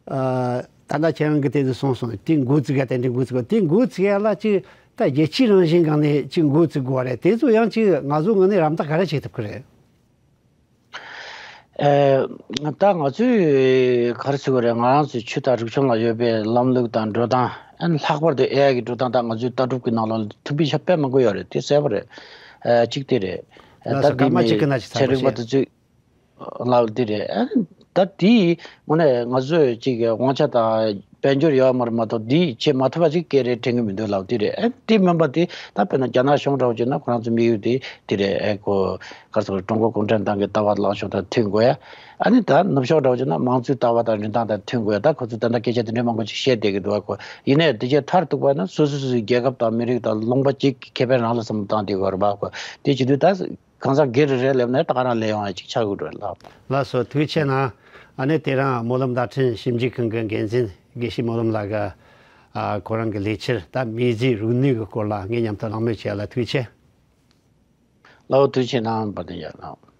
ཨ་ད་ལྟ་ཁྱེད་རང་གིས་དེ་ཚོ་གསུངས་སོང་། དེ་འགོ་བཙུགས་ཡ་དེ་འདྲའི་འགོ་བཙུགས་པ་དེ་འགོ་བཙུགས་ཡ་ལ་ཅིག་ད་རྒྱལ་སྤྱིའི་རང་བཞིན་སྒང་ནས་ཅིག་འགོ་བཙུགས་དགོས་པ་རེད། དེ་ཚོ་ཡང་ཅིག་ང་ཚོ་ངོས་ནས་རམ་འདེགས་ག་རེ་བྱེད་ཐུབ་ཀྱི་རེད། ཨེ། ད་ང་ཚོས་ག་རེ་ཟེར་དགོས་རེད། ང་རང་ཚོའི་ཆོས་དང་རིག་གཞུང་ལ་ཡོད་པའི་ལམ་ལུགས་དང་འགྲོ་སྟངས། ཨ་ནི་ལྷག་པར་དུ་ཨེ་ཨའི་གི་འགྲོ་སྟངས་དང་ང་ཚོའི་ལྟ་གྲུབ་ཀྱི་ནང་ལ་མཐུན་པའི་ཆ་དཔེ་མང་པོ་ཡོད་རེད། དེ་གསལ་པོ་རེད། ཨེ། གཅིག་དེ་རེད། ཨེ། ལགས་ད་སོ། དེ་སྐར་མ་མིན་གཅིག་གི་ནང་ཞིག་ཚན་རིག་པ་དེ་ཚོས་ལབ་དེ་རེད། ཨ་ནི་ད་དེ་དངོས་གནས་ང་ཚོས་ཅིག་དབང་ཆ་དང་དཔལ་འབྱོར་ཡོད་མ་རེད་མ་གཏོགས། དེ་བྱེད་མ་ཐུབ་པ་ཅིག་སྐད་རེ་དྲན་གི་མི་འདུག་ལབ་དེ་རེད། ཨ། དེ་མིན་པ་དེ་ད་དཔེར་ན་རྒྱ་ནག་གཞུང་འདྲ་བོ་བྱས་ན་ཁོ་རང་ཚོའི་དམིགས་ཡུལ་དེ་དེ་རེད། ཨེ། ཁོ་ག་རེ་ཟེར་དགོས་རེད། ཀྲུང་གོ་གུང་ཁྲན་ཏང་གི་ལྟ་བ་ལངས་ཕྱོགས་དང་མཐུན་དགོས་ཡ། ཨ་ནི་ད་ནུབ་ཕྱོགས་འདྲ་བོ་བྱས་ན་དམངས་གཙོའི་ལྟ་བ་དང་རིན་ཐང་དང་མཐུན་དགོས་ཡ། ད་ཁོ་ཚོས་ད་ལྟ་སྐད་ཆ་དེ་འདྲའི་མང་པོ་ཅིག་བཤད་བསྡད་ཀྱི་འདུག་ག་ཁོ་ཡིན་ནའི་དེ་རྗེས་མཐར་གཏུགས་པ་ན་སོ་སོ་སོ་སོའི་རྒྱལ་ཁབ་དང་མི་རིགས་དང་ལུང་པ་གཅིག་གི་ཁེ་ཕན་རང་ལ་བསམ་བློ་བཏང་བསྡད་ཀྱི་ཡོད་རེད་པ། ཁོ་དེ་བྱེད་དུས་ད་གང་ཟག་སྒེར་རེ་རེ་སླེབས་ནས་ད་ག་རང་ལས་ཡོང་ཡ་ཅིག་ཆགས་ཀྱི་འགྲོ་ལགས། ལགས་སོ། ཐུགས་རྗེ་ཆེ་གནང་། ཨ་ནི་དེ་རིང་སྨོན་ལམ་བརྡ་འཕྲིན་ཞིབ་འཇུག་ཁང་གི་འགན་འཛིན་དགེ་བཤེས་སྨོན་ལམ་ལགས་ཀྱིས། ཨ། ཁོ་རང་གི་ལས་འཆར་ད་མིའི་རྩིས་རིག་ནུས་ཀྱི་སྐོར་ལ་ངའི་མཉམ་དུ་གླེང་མོལ་བྱས་ལ་ཐུགས་རྗེ་ཆེ། ལགས་འོ། ཐུགས་རྗེ་གནང་། བ་དན་ཡར་ལགས།